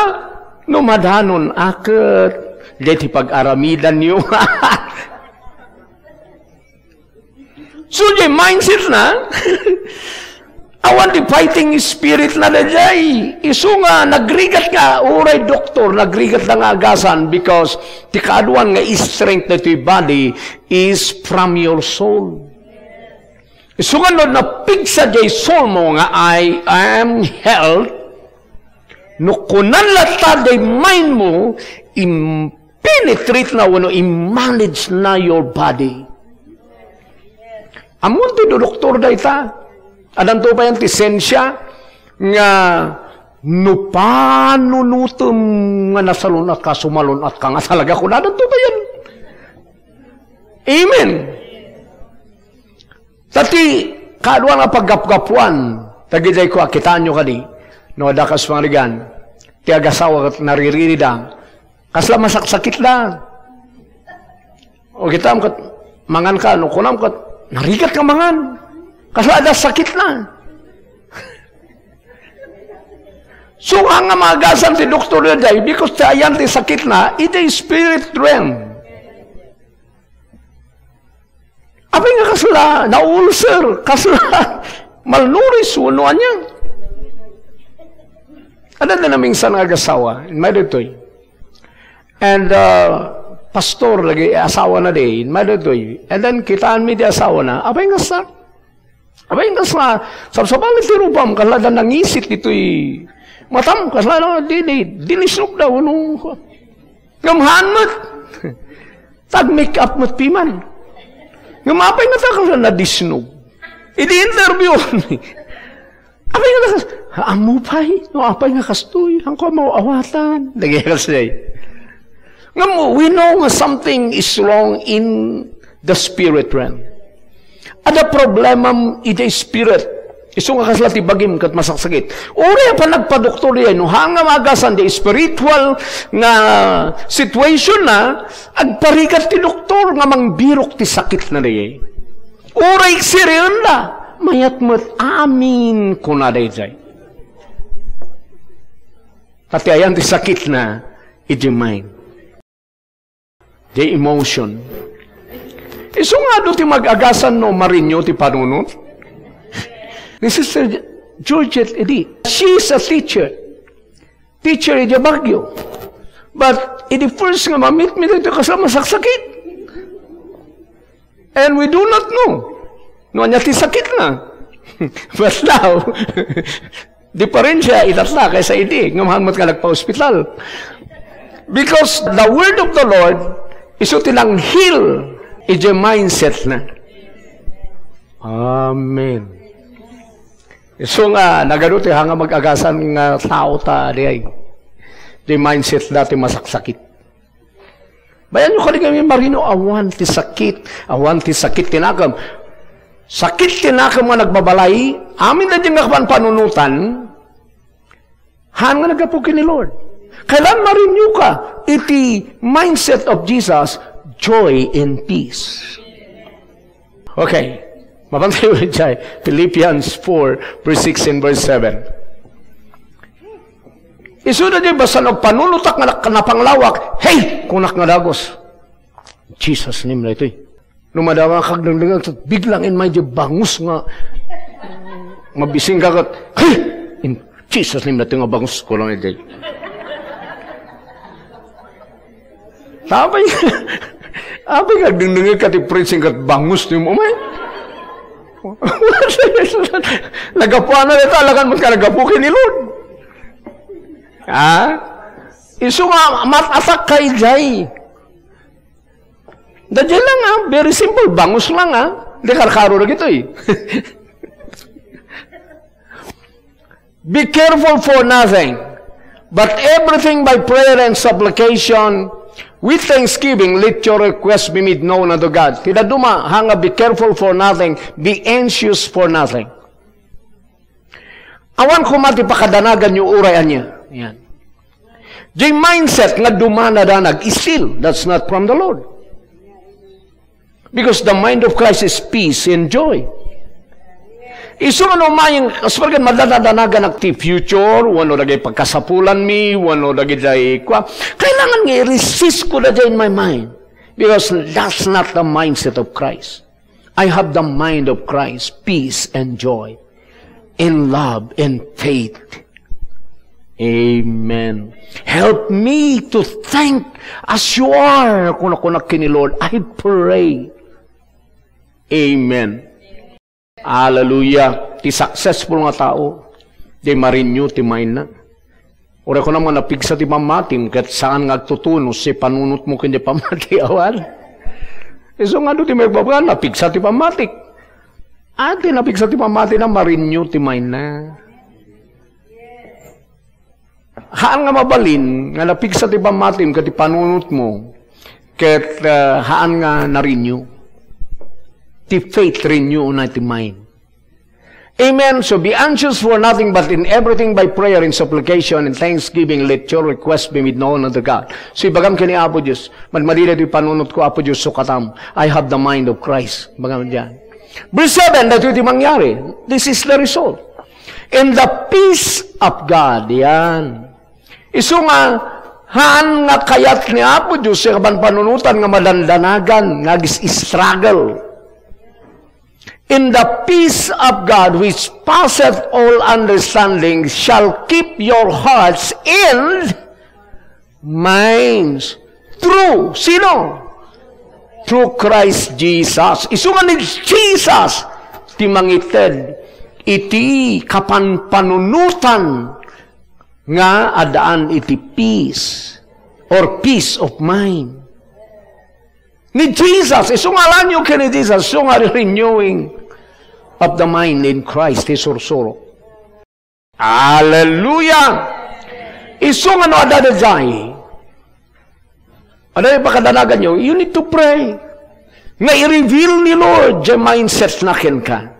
no madanon, aket, diay ti pag-aramidan yo. So, diay mindset na, awan ti fighting spirit na diay. Isu nga nagrigat nga, uray doktor, nagrigat na nga agasan because ti kaaduan nga strength ditoy body is from your soul. Isu nga no napigsa diay soul mo nga, "I am health," no kunan latta diay mind mo, im-, penetrate na wenno i-manage na your body. Ammon ti doktor dayta. Addanto pay ti sensia nga no panunotem nga nasalun-at ka, sumalun-at ka nga talaga, kuna addanto pay. Amen. Ta ti kaaduan nga paggapgapuan, dagiti kua, kitaenyo kadi, no, adda kas pangarigan, ti agasawa ket nariririda, kasla masaksakitda. O kitam ket, mangan ka, no kunam ket, narigat nga mangan. Kasla adda sakitna. So, nga maagasan ti doktor daydiay, because ti ayan ti sakitna, iti spirit realm. Apay nga kasla, na-ulcer, kasla, malnourished, wenno ania. Adda naminsan nga agasawa, immay daytoy. And, uh, pastor, lagi, asawana di, immay daytoy. And then, kitaenmi ti asawana, apay nga sa, apay nga sa, sabsabali ti rupam, kasla adda nangisit ditoy matam, kasla, no, di, di, dinisnok daw, no. Ngem haan met. Tag-make up met piman. Ngem apay nga ta kasla nadisnog? Idi interview. Apay nga kas-, ammo pay? No, apay nga kastoy? Haanko a maaw-awatan. Dagiti kasdiay. Ngem, we know nga something is wrong in the spirit realm. Adda problemam iti spirit. Isu nga kasla ti bagim ket masaksakit. Uray a panagpadoktor diay, no, haan nga maagasan ti spiritual nga situation na, agparigat ti doktor nga mangbirok ti sakit na diay. Uray X-ray-en da, mayat met amin, kuna daydiay. Ta ti ayan ti sakit na, iti mind. The emotion. Isu nga adu ti mag-agasan no ma-renew ti panunot. Ni Sister Georgette idi, she is a teacher. Teacher idi Baguio. But idi first nga ma-meet mi daytoy, kasla masaksakit. And we do not know no ania ti sakitna. But now, diperensia itatla kaysa idi, ngem haan met nga nagpa-ospital. Because the word of the Lord, isu ti nang-heal iti mindset na. Amen. Isu nga, nagadu ti haan nga mag-agasan nga tao ta, diay. Di mindset da ti masaksakit. Bayanyo kadi nga ma-renew, awan ti sakit, awan ti sakit ti nakem. Sakit ti nakem nga nagbabalay, amin daydiay nga panpanunotan, haan nga naggapu ken ni Lord. Kailan ma-renew ka iti mindset of Jesus, joy and peace. Okay. Mapantayo idiay Philippians four, verse six and verse seven. Isuda di basta nagpanunotak nga nak-, napanglawak, "Hey!" kunak nga dagus. Jesus name na itoy. No madama kag dengdengag, biglang in may di bangus nga mabising ka kat, "Hey!" In Jesus name na ito nga bangus ko lang ito. Tapay, apay nga dengdengag ka ti preaching kat bangus ni mo, may? Nagapuan na ito, alakan mo ka nagapu kini Lord. Ha? Isu nga, mat-attack ka ijay. Dadya lang, ah. Very simple. Bangus lang, ah. Di karkaro na gito, eh. Be careful for nothing, but everything by prayer and supplication, with thanksgiving, let your request be made known unto God. Ti daduma, hanga, be careful for nothing, be anxious for nothing. Awan koma ti pakadanagan yo uray ania. Yan. Di mindset nga dumanadanag, still, that's not from the Lord. Because the mind of Christ is peace and joy. Isu nga no mayeng, as pagkat madadanagan ak ti future, wano dagay pagkasapulan mi, wano dagay kwa, kailangan nga i-resist ko na in my mind. Because that's not the mindset of Christ. I have the mind of Christ, peace and joy, in love and faith. Amen. Help me to think as you are. Kuna-kuna kini Lord, I pray. Amen. Hallelujah. Ti successful nga tao, di ma-renew ti mind na. Uray kunam nga napigsa ti pammatim, ket saan nga agtutunos ti panunotmo ken ti pammati, awan? Isu nga adu ti maibabaga, napigsa ti pammatik. Ah, ti napigsa ti pammatina, ma-renew ti mind na. Haan nga mabalin nga napigsa ti pammatim ket ti panunotmo, ket, ah, haan nga na-renew. Ti faith renew na ti mind. Amen. So be anxious for nothing, but in everything by prayer and supplication and thanksgiving, let your request be made known unto God. So ibagam ken ni Apo Dios, madmadila ti panunotko, Apo Dios, sukatam. I have the mind of Christ. Ibagam diay. Verse seven, daytoy ti mangyari. This is the result. In the peace of God. Yan. Isu nga, haan nga kayat ni Apo Dios ti kapanpanunotan nga madandanagan, nga agis-struggle. In the peace of God which passeth all understanding shall keep your hearts and minds. Through sino? Through Christ Jesus. Isu nga ni Jesus ti mangited iti kapanpanunotan nga addaan iti peace or peace of mind. Ni Jesus, isu nga alanyo ken ni Jesus, isu nga renewing of the mind in Christ, ti sursuro. Hallelujah! Isu nga no adda daydiay, adda daydiay pakadanagan yo, you need to pray. Nga i-reveal ni Lord, diay mindset na kenka.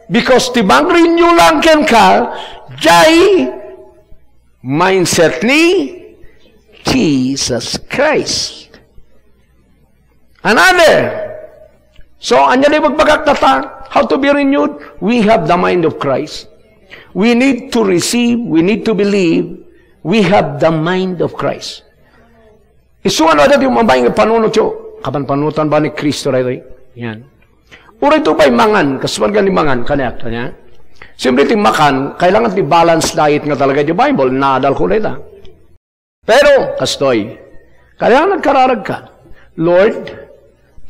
Because ti mang-renew lang kenka, diay mindset ni Jesus Christ. Another. So, ania ti ibagbagak tatta? How to be renewed? We have the mind of Christ. We need to receive, we need to believe, we have the mind of Christ. Isu nga no adda ti umabay nga panunotyo, kapanpanunotan ba ni Cristo daytoy? Yan. Uray to pay mangan, kas pagani mangan, kaniak, kaniak. Siyempre, ti makan, kailangan ti balanced diet nga talaga ti Bible, naadal ko dayta. Pero, kastoy, kailangan nagkararag ka, Lord,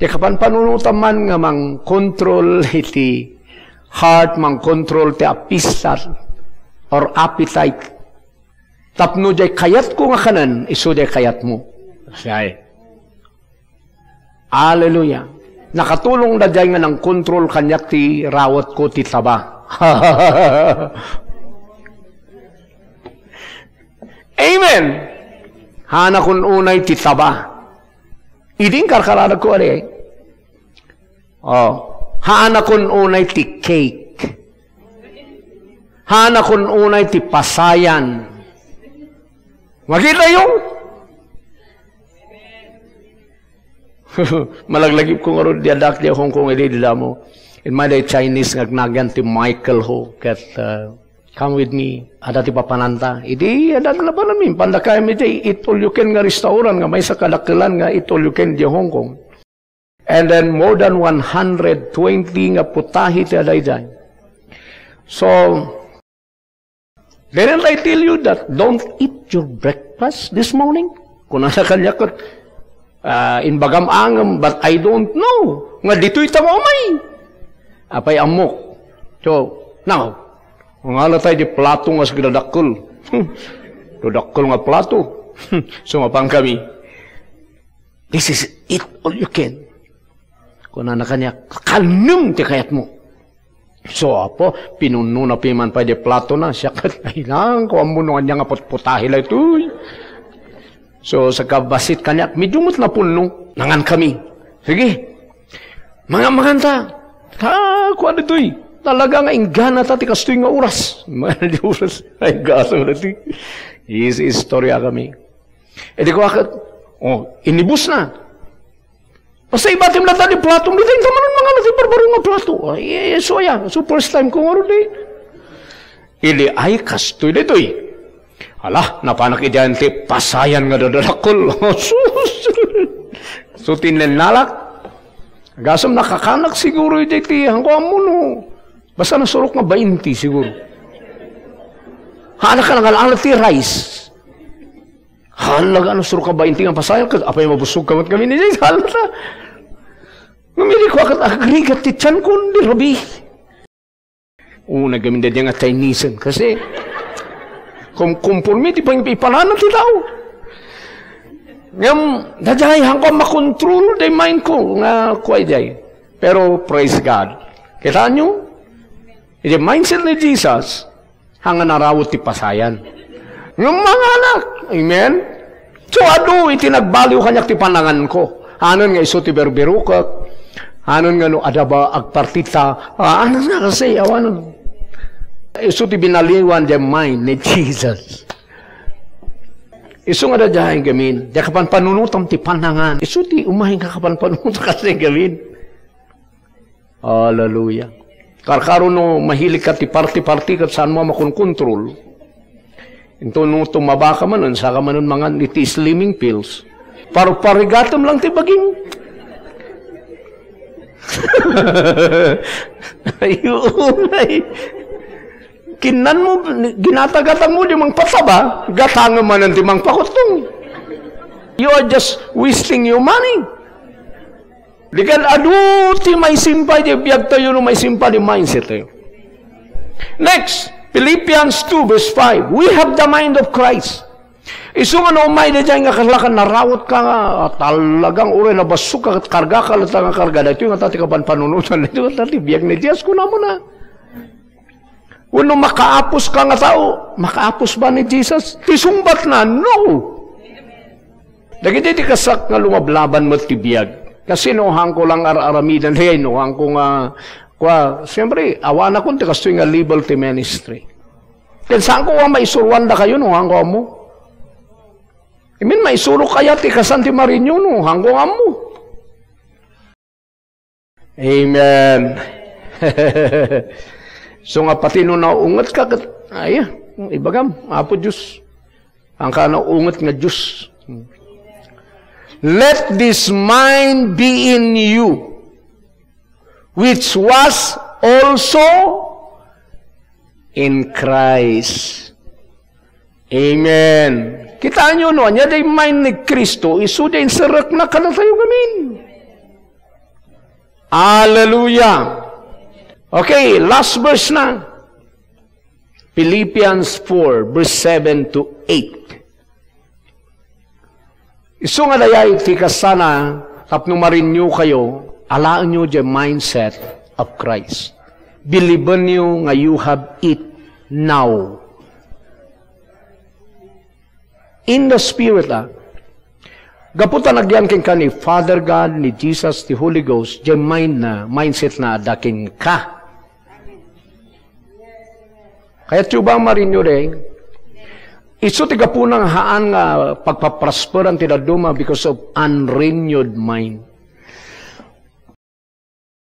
ti kapanpanunotam man nga mang-control iti heart, mang-control ti apisat or appetite. Tapno diay kayatko nga kanen, isu diay kayatmo. Siya. Hallelujah. Nakatulong daydiay nga nang-control kaniak ti rawetko ti taba. Amen. Haanakon unay ti taba. Idi inkarkararagko, adi. Oh, haanakon unay ti cake. Haanakon unay ti pasayan. Makitayo? Malaglagip ko ngarud, di addak di Hong Kong, idi, di damo. In my day, Chinese nga agnagan ti Michael Ho. Ket, uh, Come with me. Adda ti papananta. Idi, adda ti napananmi. Pandakayam iti eat all you can nga restaurant nga maysa kadakkelan nga eat all you can di Hong Kong. And then more than one hundred twenty nga putahe ti adda idiay. So, didn't I tell you that don't eat your breakfast this morning? Kunana kaniak, ah, imbagam angem, but I don't know nga ditoy ta maumay. Apay ammok. So, now, ngala tayo di plato nga sigdadakkel. Dadakkel nga plato. So, mapan kami. This is it all you can. Kunana kaniak, "Kanem ti kayatmo." So, apo, pinunnona piman pay di platona. Siak ket, "Ay lang, kuammo no ania nga putputahe la itoy." So, sa kabasit kaniak, medyo met napunno. Nangan kami. Sige. Mangan, mangan ta. Ta, kuan itoy. Talaga nga inggana ta ti kastoy nga oras. Mangan di oras. Ay, gaso na ti. Is, istorya kami. E di kuaket, oh, inibus na. Basta ibatim la ta di platom, di tayo tamanan mga nati barbaro nga plato. Ay, eh, so, aya, so first time ko nga di. Ili ay kastoy ditoy. Ala, napanak idian ti pasayan nga dadadakkel. Sus! So, tinennalak. Gasam nakakanak siguro iti ti, hangko ammo no. Basta nasurok nga bainti siguro. Haanak ka nangal-alat ti rice. Hala, ano, suro ka bainti nga pasayan, ket apay mabusog ka met kami ni Jay, hala ta. Ngem idi kuaket, agrigat ti tianko, di rabi. Una gamin da nga Chinese-en, kasi kum-, kumporme ti pang-, ipanana ti tao. Ngem, daydiay, hangko makontrol day mind ko, nga kuay day. Pero, praise God. Kita nyo? Iti mindset ni Jesus, Hanga narawot ti pasayan. Ngem manganak. Amen? So, adu iti nagbaliw kaniak ti pananganko. Anon nga isu ti birbirokek. Anon nga no adda ba agpartita. Ah, anon nga kasi, awanon. Isu ti binaliwan di mind ni Jesus. Isu nga daydiay gamin. Di kapanpanunotam ti panangan. Isu ti umay nga kapanpanunotam kasi gamin. Hallelujah. Karkaro no mahilig ka ti party-party ket saan mo a makonkontrol. Into no tumaba ka manen, saka manen mangan iti slimming pills. Parparigatem lang ti bagim. Ay, oo, ay. Kinnan mo, ginatagatang mo di mangpataba, gatangem manen ti mangpakuttong. You are just wasting your money. Di kan adu ti maisimpa iti biagtayo no maisimpa ti mindset tayo. Next, Philippians two verse five. We have the mind of Christ. Isu nga no umay daydiay nga kalakan narawot ka nga, ah, talagang uray nabasog ka ket karga ka latta nga karga. Daytoy nga ta ti kapanpanunotan, daytoy nga ta ti biag ni Dios, kunamona. Wenno makaapos ka nga tao, makaapos ba ni Jesus? Ti sungbatna, no. Dagiti ti kasak nga lumablaban met ti biag. Kasi no hangko lang ar-aramidan, hey, no hangko nga, kwa, siyempre, awanakon ti kastoy nga level ti ministry. Ken sangko nga maisuruan dakayo, no hangko ammo. Imin maisurok kaya ti kasan ti marinyo, no hangko ammo. Amen. So nga pati no naunget ka, ket, ay, ibagam, Apo Dios, ang ka naunget nga Dios. Let this mind be in you, which was also in Christ. Amen. Kita nyo, no? Anya day mind ni Cristo, isu day inserrekna kadatayo gamin. Hallelujah. Okay, last verse na. Philippians four, verse seven to eight. Isu nga dayay ti kasana tapno ma-renew kayo, alaenyo diay mindset of Christ. Believe you nga you have it now. In the Spirit, ah. Gapu ta nagyan kenka ni Father God, ni Jesus, ti Holy Ghost, diay mind na, mindset na, adda kenka. Kayatyo ba ma-renew, day? Isu ti gapuna nga haan nga pagpaprosperan ti dadduma because of unrenewed mind.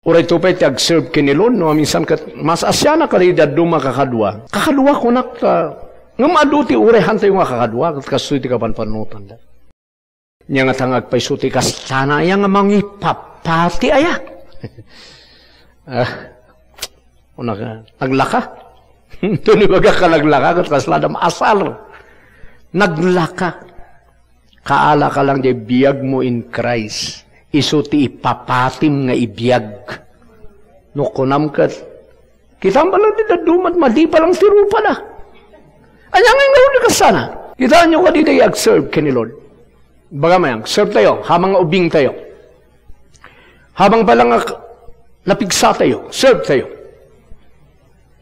Uray to pay ti agserve ken ni Lord, no, minsan ket mas asiana kadi dadduma a kakadua. Kakadua kunak, ah, ngem adu ti uray haantayo nga kakadua, ket kastoy ti kapanpanunotanda. Nia ngata nga agpayso ti kastana aya nga mangipapati aya? Ah, una ka, naglaka? Tunibaga ka naglaka, ket kasla da maasar. Naglaka. Kaalaka lang diay biagmo in Christ. Isu ti ipapatim nga ibiag. No kunam ket, kitam pa lang ti dadduma, madi pa lang ti rupada. Ania nga ingaw di kasana? Kitaenyo kadi diay agserve ken ni Lord. Baga mayang, serve tayo, habang nga ubing tayo. Habang pa lang nga napigsatayo, serve tayo.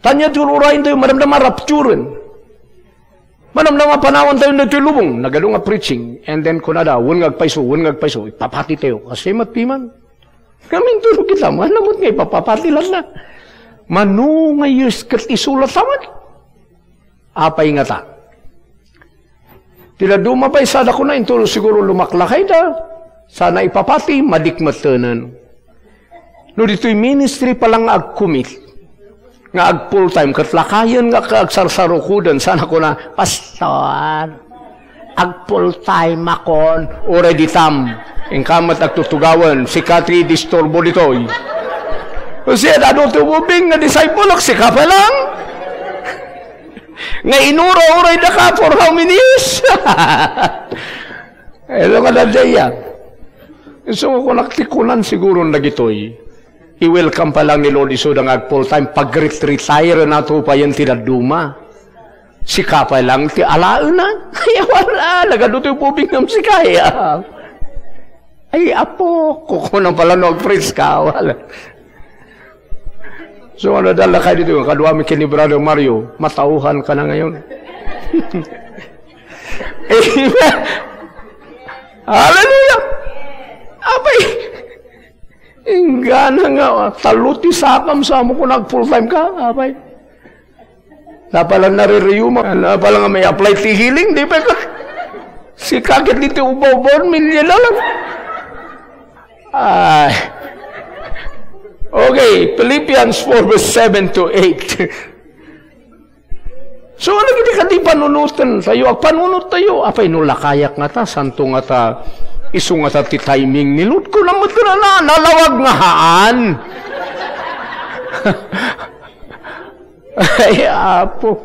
Tanya ti ururayen tayo, madamdama rapturen. Madamdama panawan tayo ditoy lubong, nagadu nga preaching, and then kunada, wen nga agpayso, wen nga agpayso, ipapati tayo. Kasi matpiman. Kami tulo kita, manamot nga ipapapati lang na. Mano nga years ket isulat taman? Apay ngata? Ti dadduma pay sada kuna inton siguro lumaklakayda, sana ipapati, madikmetenen. No ditoy ministry pa lang nga agkumit, nga ag full time, ket lakayen nga ag-, agsarsarukoden, sana kuna, "Pastor, ag full time akon, uray ditam." Inka met agtutugawen, sika ti disturbo ditoy. Kasi adu ti ubing nga disciple, sika pa lang. Nga inura-uray daka for how many years? Hello, nga dadaya. So, kung naktikunan siguro dagitoy, i-welcome pa lang ni Lord isuda nga ag full time, pag-retire na to pa yan ti dadduma. Sika pa lang ti alaenan. Ay, wala. Nagadu ti ubing ngem sika, ya. Ay, apo, kukuna pala no agpreach ka, wala. So, ano, dala kayo dito, kaduami ken ni Brother Mario, matauhan ka na ngayon. Amen. Hallelujah. Apay, inggana nga, talo ti sakam sa amo kung nag full time ka, apay. Napala naririyuma, napala nga may apply ti healing, di ba? Sika ket ditoy ubaw-ubaw, milya na lang. Ay. Okay, Philippians four verse seven to eight. So, ano gini kadi panunoten tayo? Agpanunot tayo. Apay, no lakayak ngata, santo ngata, isu ngata ti timing ni Lord. Kung naman na, na, nalawag nga haan. Ay, apo.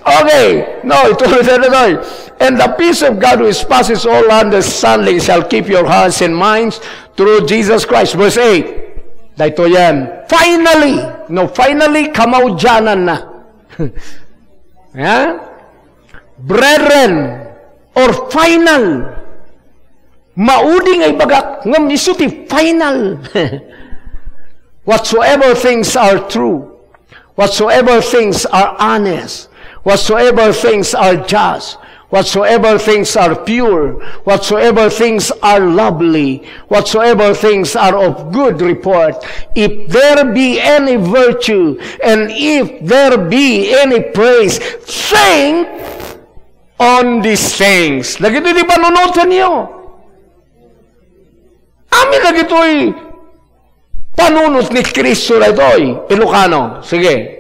Okay. No, ituloy tayo na tayo. "And the peace of God which passes all understanding shall keep your hearts and minds through Jesus Christ." Verse eight. Daytoy yan. Finally. No, finally, kamaudianan na. Ha? Brethren, or final. Maudi nga ibagak, ngem isu ti final. Whatsoever things are true, whatsoever things are honest, whatsoever things are just, whatsoever things are pure, whatsoever things are lovely, whatsoever things are of good report, if there be any virtue, and if there be any praise, think on these things. Dagiti ti panunotenyo. Amin dagitoy panunot ni Cristo daytoy, Ilocano. Sige.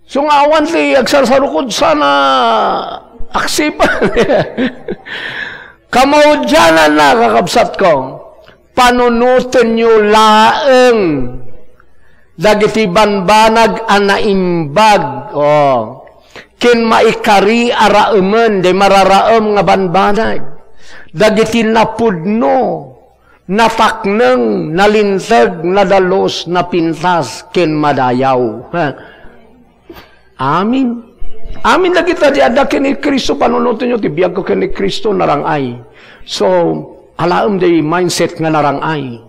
So nga awan ti agsarsarukod sana aksipan. Kamaudianan na, kakabsatko. Panunotenyo laeng dagiti banbanag a naimbag, o, ken maikari a raemen, dagiti mararaem nga banbanag, dagiti napudno, natakneng, nalinteg, nadalus, napintas, ken madayaw. Ha? Amin. Amin dagita ti adda ken ni Cristo, panunotenyo ti biagko ken ni Cristo, narang-ay. So, alaem di mindset nga narang-ay.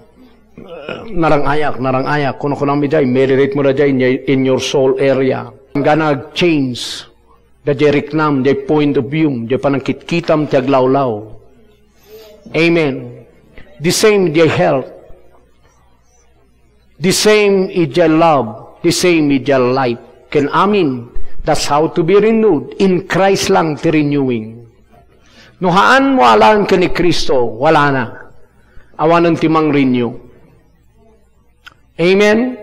Narang-ayak, narang-ayak. Kuno-kunam idiay, meditate mo na diay in your, in your soul area. Gana change. Daydiay riknam, daydiay point of view, daydiay panangkitkitam ti aglawlaw. Amen. The same with your health. The same with your love. The same with your life. Ken amin, that's how to be renewed. In Christ lang ti renewing. No haan mo alaen ken ni Cristo, wala na. Awanen ti mang-renew. Amen?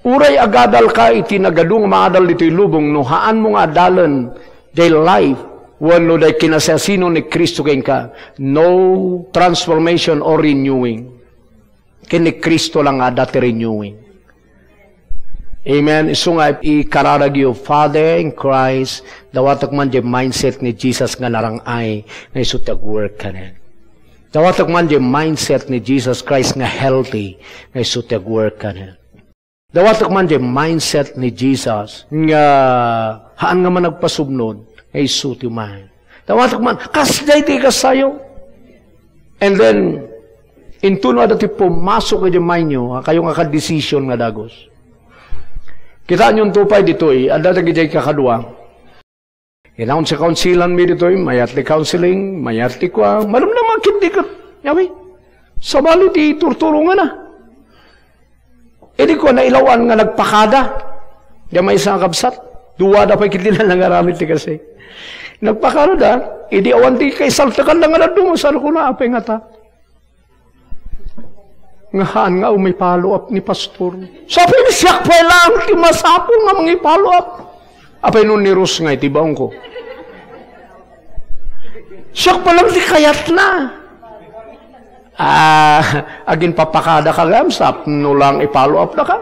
Uray agadalka iti nagadu nga maadal ditoy lubong, no haanmo nga adalen jay life, wenno jay kinasiasino ni Cristo kenka, no transformation or renewing. Ken ni Cristo lang nga adda ti renewing. Amen. Isu nga ikararagyo, Father in Christ, dawatek man jay mindset ni Jesus nga narang-ay nga isu ti agwork kanen. Dawatek man jay mindset ni Jesus Christ nga healthy nga isu ti agwork kanen. Dawatek man jay mindset ni Jesus nga haan nga managpasubnod nga isu ti umay. Dawatek man, kasjay ti ikasayo. And then, intono adda ti pumasok iti mindyo, a kayo nga ka-decision nga dagus. Kitaenyo pay ditoy, adda dagiti kakadua. Inaon ti kaunsilanmi ditoy, mayat ti counseling, mayat ti kua, marumdam a ketdi ket, yawi. Sabali ti turturongana. Idi kua, nailaw-an nga nagpakada. Diay maysa nga kabsat. Duada pay ketdi la nangaramid ti kasi. Nagpakada, idi awan ti kaisaltekan nga dadduma, saan kuna, apay ngata? Nga haan nga umay follow up ni pastor. Sa pay ni siak pay lang ti masapul nga mangi-follow up. Apay no ni Rose nga iti baongko. Siak pa lang ti kayatna. Ah, agin papakada ka gam, sap, no lang i-follow up na ka.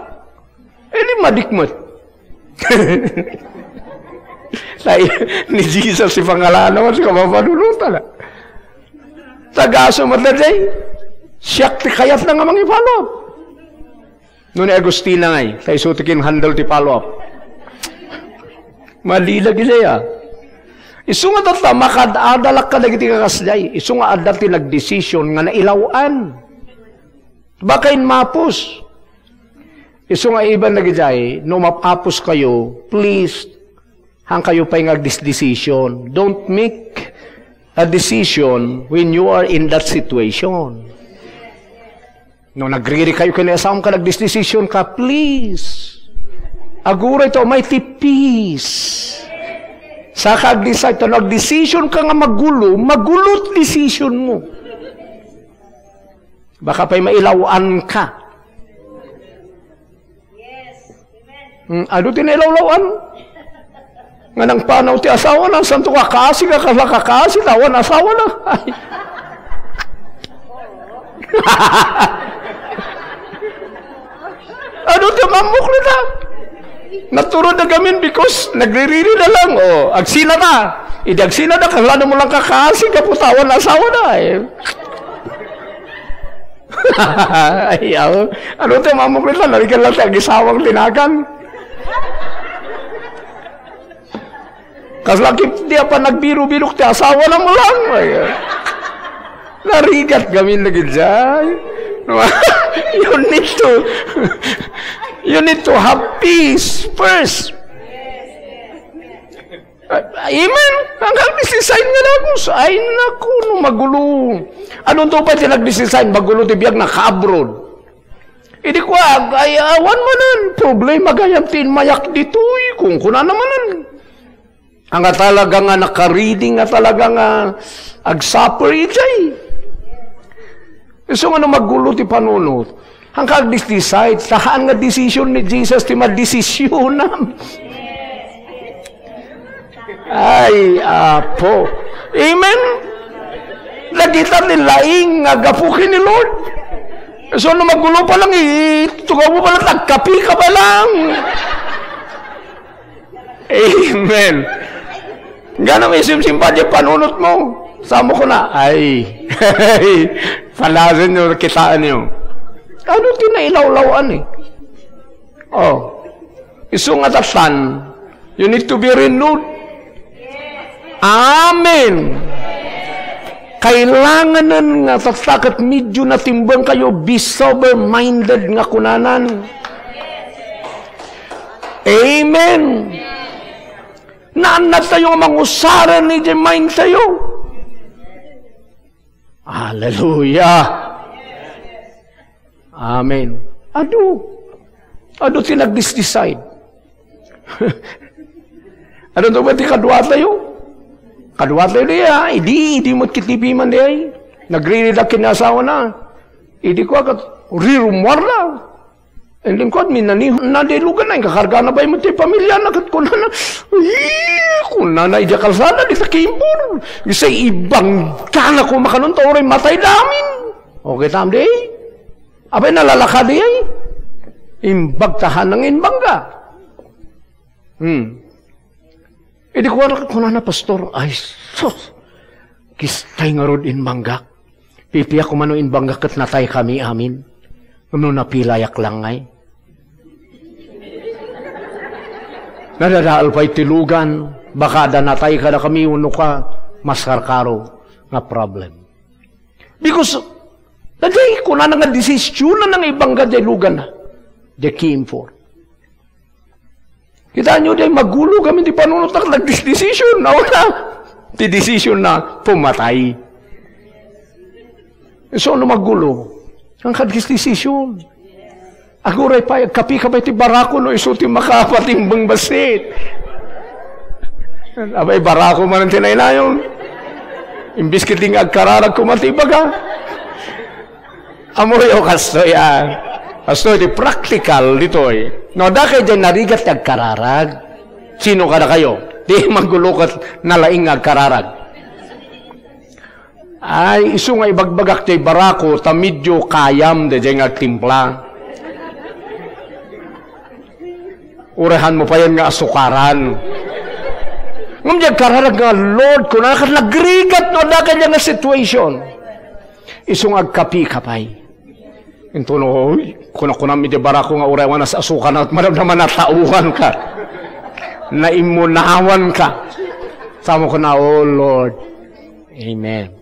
Eh, di madikmet. Tay, ni Jesus, si pangalana, mas kapapanunutan, ah. Tagaso mo, tay. Siak ti kayat na nga mangi-follow up. No ni Agustina ngay, ta isu ti kin-handle ti follow-up. Mali lagi daya. Isu nga tatta, makad-adalak kadagiti kakasdiay. Isu nga adda ti nagdesisyon nga nailaw-an. Baka inmapos. Isu nga iban dagijay, no mapapos kayo, please, haan kayo pay nga agdesdesisyon. Don't make a decision when you are in that situation. No nagriri kayo ken ni asawam ka, nagdesdesisyon ka, please. Aguray ta umay ti peace. Saka agdeside ta, no agdesisyon ka nga magulo, magulo't decision mo. Baka pay mailaw-an ka. Hmm, adu ti nailawlaw-an. Nga nangpanaw ti asawana, santo ka kaasi, ka kasla ka kaasi, ta awan asawana. Ay. Adu ti mammok dita. Naturod na gamin because nagririri na lang. O, agsina ta. Idi agsina ta, kasla mo lang ka kaasi, gapu ta awan asawana. Ay. Ay, aw. Adu ti mammok dita, narigat lang ti agisawang tinagan. Kasla ket di apan nagbirobirok ti asawana mo lang. Ay, narigat gamin na gid dyan. You need to, you need to have peace first. Amen. Ang nagdesiside nga dagus. Ay, naku, no magulo. Adu to pay ti nagdesiside, magulo ti biag na ka-abroad. Idi kua, ay, awan manen, problema gayam ti inmayak ditoy. Kung kunana manen. Anga talaga nga nakaready nga talaga nga agsuffer ijay. Isu nga no magulo ti panunot. Ang kagdesdeside, ta haan nga decision ni Jesus ti madesisyonam. Ay, Apo. Amen? Dagita ti laing nga gapu ken ni Lord. So, no magulo pa lang, i-, tugaw mo pa lang, tagkapi ka pa lang. Amen. Gana may simsimpa di panunot mo. Samo ko na, ay. Palasin nyo, kitaan nyo. Ano ti nailawlawan eh? Oh. Isu nga tattan, you need to be renewed. Amen. Kailanganen nga tatta ket medyo natimbang kayo, be sober-minded nga kunanan. Amen. Naannad tayo nga mangusaren iti mind tayo. Hallelujah. Amen. Adu. Adu ti nagdisdeside. Adu to ba ti kadua tayo? Kadua tayo di, ah. Idi, idi mo kitipi man di ay. Nagriridak ken ni asawana. Idi kua ket rirummuarda. And then kuan, minanihonna diay lugan, inkakargana pay met ti pamiliana, ket kunana, "Ee," kunana, "idiay kalsada, dita Kimbor. Isu ibanggana koma kanon, ta uray matayda amin." O, kitam diay? Apay, nalalaka diay? Imbag ta haan nga imbangga. Hmm. Idi kuana, kunana, "Pastor, ay, sus! Kistay ngarud imbanggak. Pipiak koma no imbanggak ket natay kami amin. Ngem no napilayak lang ngay." Nadadael pay ti lugan, baka adda natay kadakami wenno ka, mas karkaro nga problem. Because, daydiay kunana nga desisyonan nga ibangga diay luganna. Diay Kimbor. Kitaenyo, diay magulo kami ti panunot, nagdesdesisyon. Awan na. Ti desisyon na pumatay. So, no magulo, ang kadesdesisyon. Aguray pay, agkapika pay ti barako no isu ti makapatimbang bassit. Apay, barako man ti nainayon. Imbes ket di nga agkararag koma ti ibaga. Ammoyo, kastoy, a. Kastoy ti practical ditoy. No, adda kay diay narigat ti agkararag. Sino kadakayo? Ti magulo ket nalaing nga agkararag. Ay, isu nga ibagbagak diay barako, ta medyo kayam daydiay nga agtimpla. Uray haanmo payen nga asukaran. Ngem diay agkararag nga, "Lord," kunana, ket nagrigat no adda kay diay nga situation. Isu nga agkapika pay. Intono, uy, kuna-kunam iti barako nga uray awan as-asukan, madamdama natauhan ka. Naimmunawan ka. Samo kuna, "Oh Lord." Amen.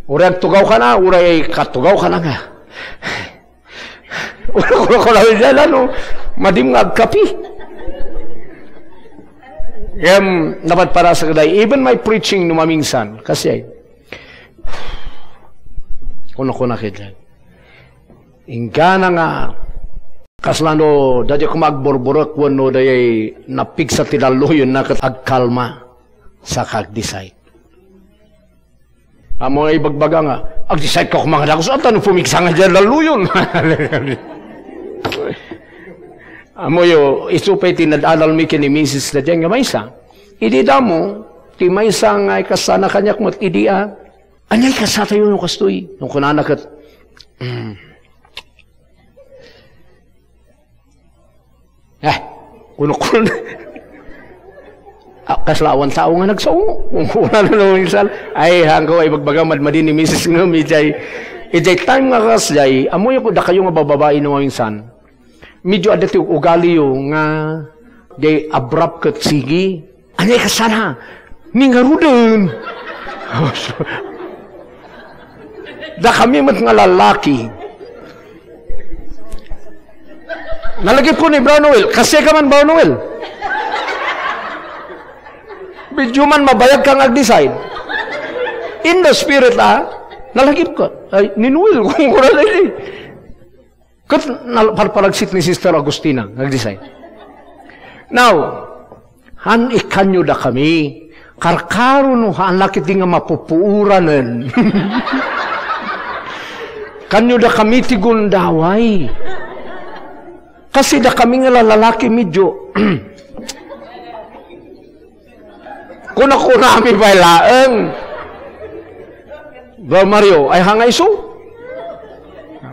Uray agtugaw ka na, uray katugaw ka na nga. Uray, kuna-kuna, uray, ano, madim nga agkapi. Ngem, napadpadasak dayta, even my preaching no maminsan, kasi ay, kuna-kuna ketdi. Inggana nga, kasla no, daydiay koma agburburek wenno daydiay napigsa ti dalluyenna ket agkalma, saka agdeside. Ammo nga ibagbaga nga, "Agdeside ka koma nga dagus, ata no pumigsa nga diay dalluyon." Ammoyo, isu pay ti nadalmi ken ni misis daydiay nga maysa. Idi damo, ti maysa nga ikasana kaniak met idi a, "Ania ikasatayo no kastoy?" No kunana ket, "Mm." Eh, kunukun. Ah, kasla awan tao nga nagsao. Kunana no minsan, ay, hangko ay bagbaga madmadi ni misis ngem, idiay, idiay time nga kasdiay, ammoyo ko dakayo nga bababai no minsan. Medyo adda ti ugaliyo nga diay abrupt ket sige. Ania ikasana? Ni ngaruden. Dakami met nga lalaki. Nalagipko ni Brother Noel. Kasi ka man, Brother Noel. Medyo man mabayag ka nga ag-decide. In the spirit, ah, nalagipko. Ay, ni Noel, kung kuna na ini. Ket nal-, parparagsit ni Sister Agustina, nag-decide. Now, han ikkanyo dakami, karkaro no han lakit di nga mapupuoranen. Kanyo dakami ti gundaway. Kasi dakami nga lalaki medyo Kuna-kunami pay laeng. Bro Mario, ay hangay isu?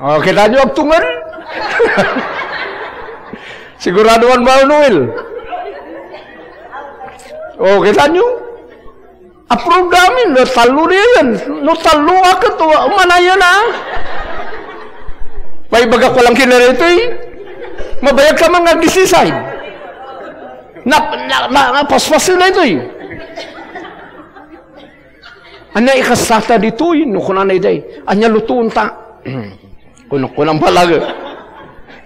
O, kita nyo agtungod? Sigurado man ba, Noel? O, kita nyo? Approve amin, no, tallo na yan. No, tallo akat, umanayan na. Paibaga ko lang kinarito eh. Mabayag ka man nga agdisisay. Na, na, na, napaspas yun na ito eh. Anya ikasata ditoy, no, kunana iday. Anya lutuon ta. Kuno, kunang balag.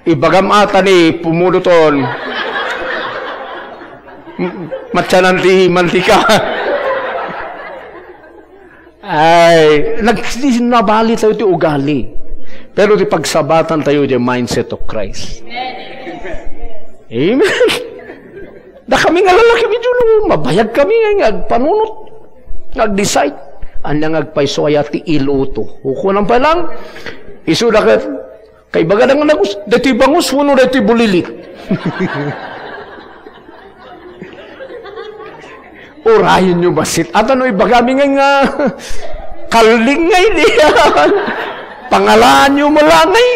Ibagam ata ni pumuduton. M-, matyanan ti mantika. Ay, nag-, nabali tayo ti ugali. Pero ti pagsabatan tayo ti mindset of Christ. Amen. Dakami nga lalaki, medyo no, mabayag kami nga, nga agpanunot, nga ag-decide. Ania nga agpayso aya ti iluto? Kukunan pa lang. Isuda ket, kaibaga na nga nagus-, daytoy bangus wenno daytoy bulilit. Urayenyo bassit. Ata no ibagami nga, nga kalling nga idi. Pangalaanyo mo lang ay.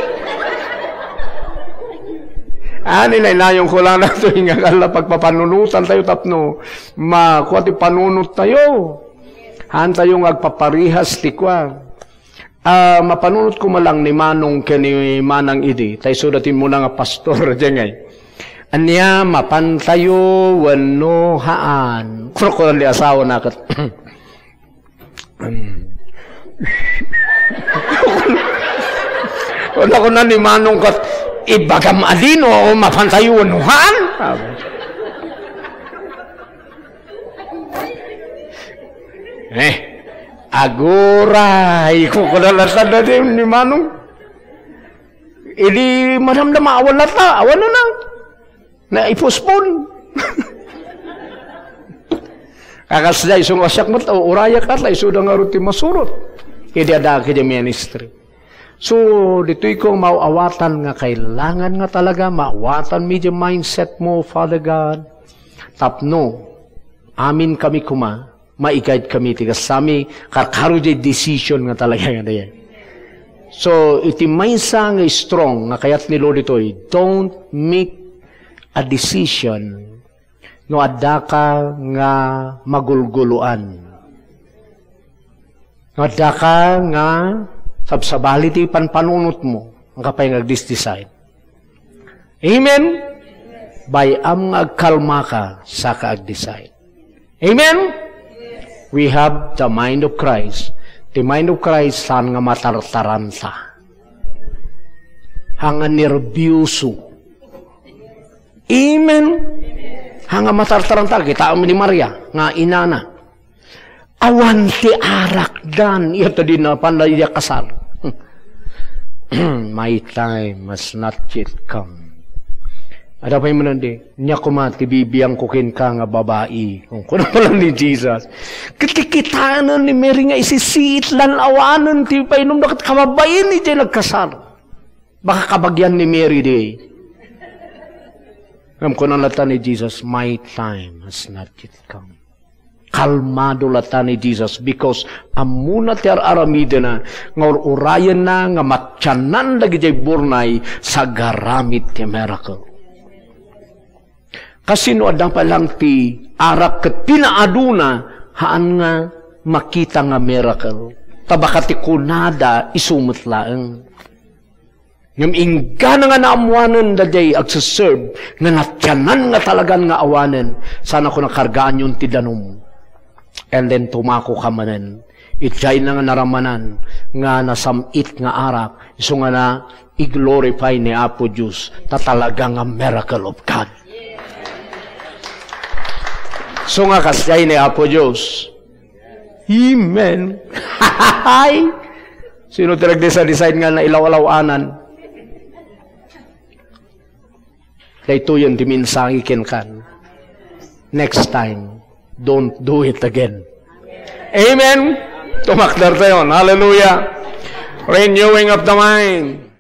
Ah, ninaynayonko lang daytoy nga kala pagpapanunotan tayo tapno makua ti panunot tayo. Haan tayo nga agpaparehas ti kua. Ah, mapanunot ko man lang ni Manong ken ni Manang idi. Ta isuda ti immuna nga pastor, diay ngay. Ania, mapantayo wenno haan? Kuno, kuno ni asawana ket. Wala ko na ni Manong kat ibagam adino, mapantayo wenno haan? Eh, aguray, kukuda latta dati ni Manong. Idi madamdama, awan latta, awan na na. Na i-postpone. Kakas da, isu nga siak met, o, urayak at la, isuda nga ruti masurot. Idi adda ka di ministry. So, ditoy ko maawatan nga kailangan nga talaga maawatan mi di mindset mo, Father God. Tapno, amin kami kuma, maigayad kami ti kasami, karkaro di decision nga talaga nga dayay. So, iti maysa nga strong nga kayat ni Lord ditoy, don't make a decision no addaka nga magulguloan. No addaka nga sabsabali ti panpanunotmo, ang kapay nga agdisdeside. Amen? Bay-am nga agkalmaka, saka agdeside. Amen? We have the mind of Christ. Ti mind of Christ, saan nga matartaranta. Haan nga nerbioso. Amen? Haan nga matartaranta. Kitaem ni Maria, nga inana. Awan ti arak dan. Iya ta di napan na iya kasar. My time has not yet come. Ada pay manen di, nia kuma ti bibiangko kenka nga babai. Kuno pala ni Jesus. Ket ti kitaen ni Mary nga isisiit lan awanen ti painumda ket kababain iti nagkasar. Baka kabagian ni Mary di. Ngem kuna latta ni Jesus, "My time has not yet come." Kalmado latta ni Jesus because ammona ti ar-aramidena nga ur-urayenna nga matiannan dagidiay burnay sa agaramid ti miracle. Kasino adda pay lang ti arak ket pinaaduna, haan nga makita nga miracle. Ta baka ti kunada, isu met laeng. Ngem inggana nga naammoanen daydiay agseserve nga natiannan nga talagan nga awanen, sana ko nakargaanyon ti danum. And then tumako ka manen. Idiay na nga naramanan nga nasam-it nga arak, isu nga na i-glorify ni Apo Dios, ta talaga nga miracle of God. So nga kasdiay ni Apo Dios. Amen. Hay! Sino ti nagdesa-decide nga nailawlaw-anan? Daytoyen ti mensahe kenkan. Next time, don't do it again. Amen? Tumakder tayon. Hallelujah. Renewing of the mind.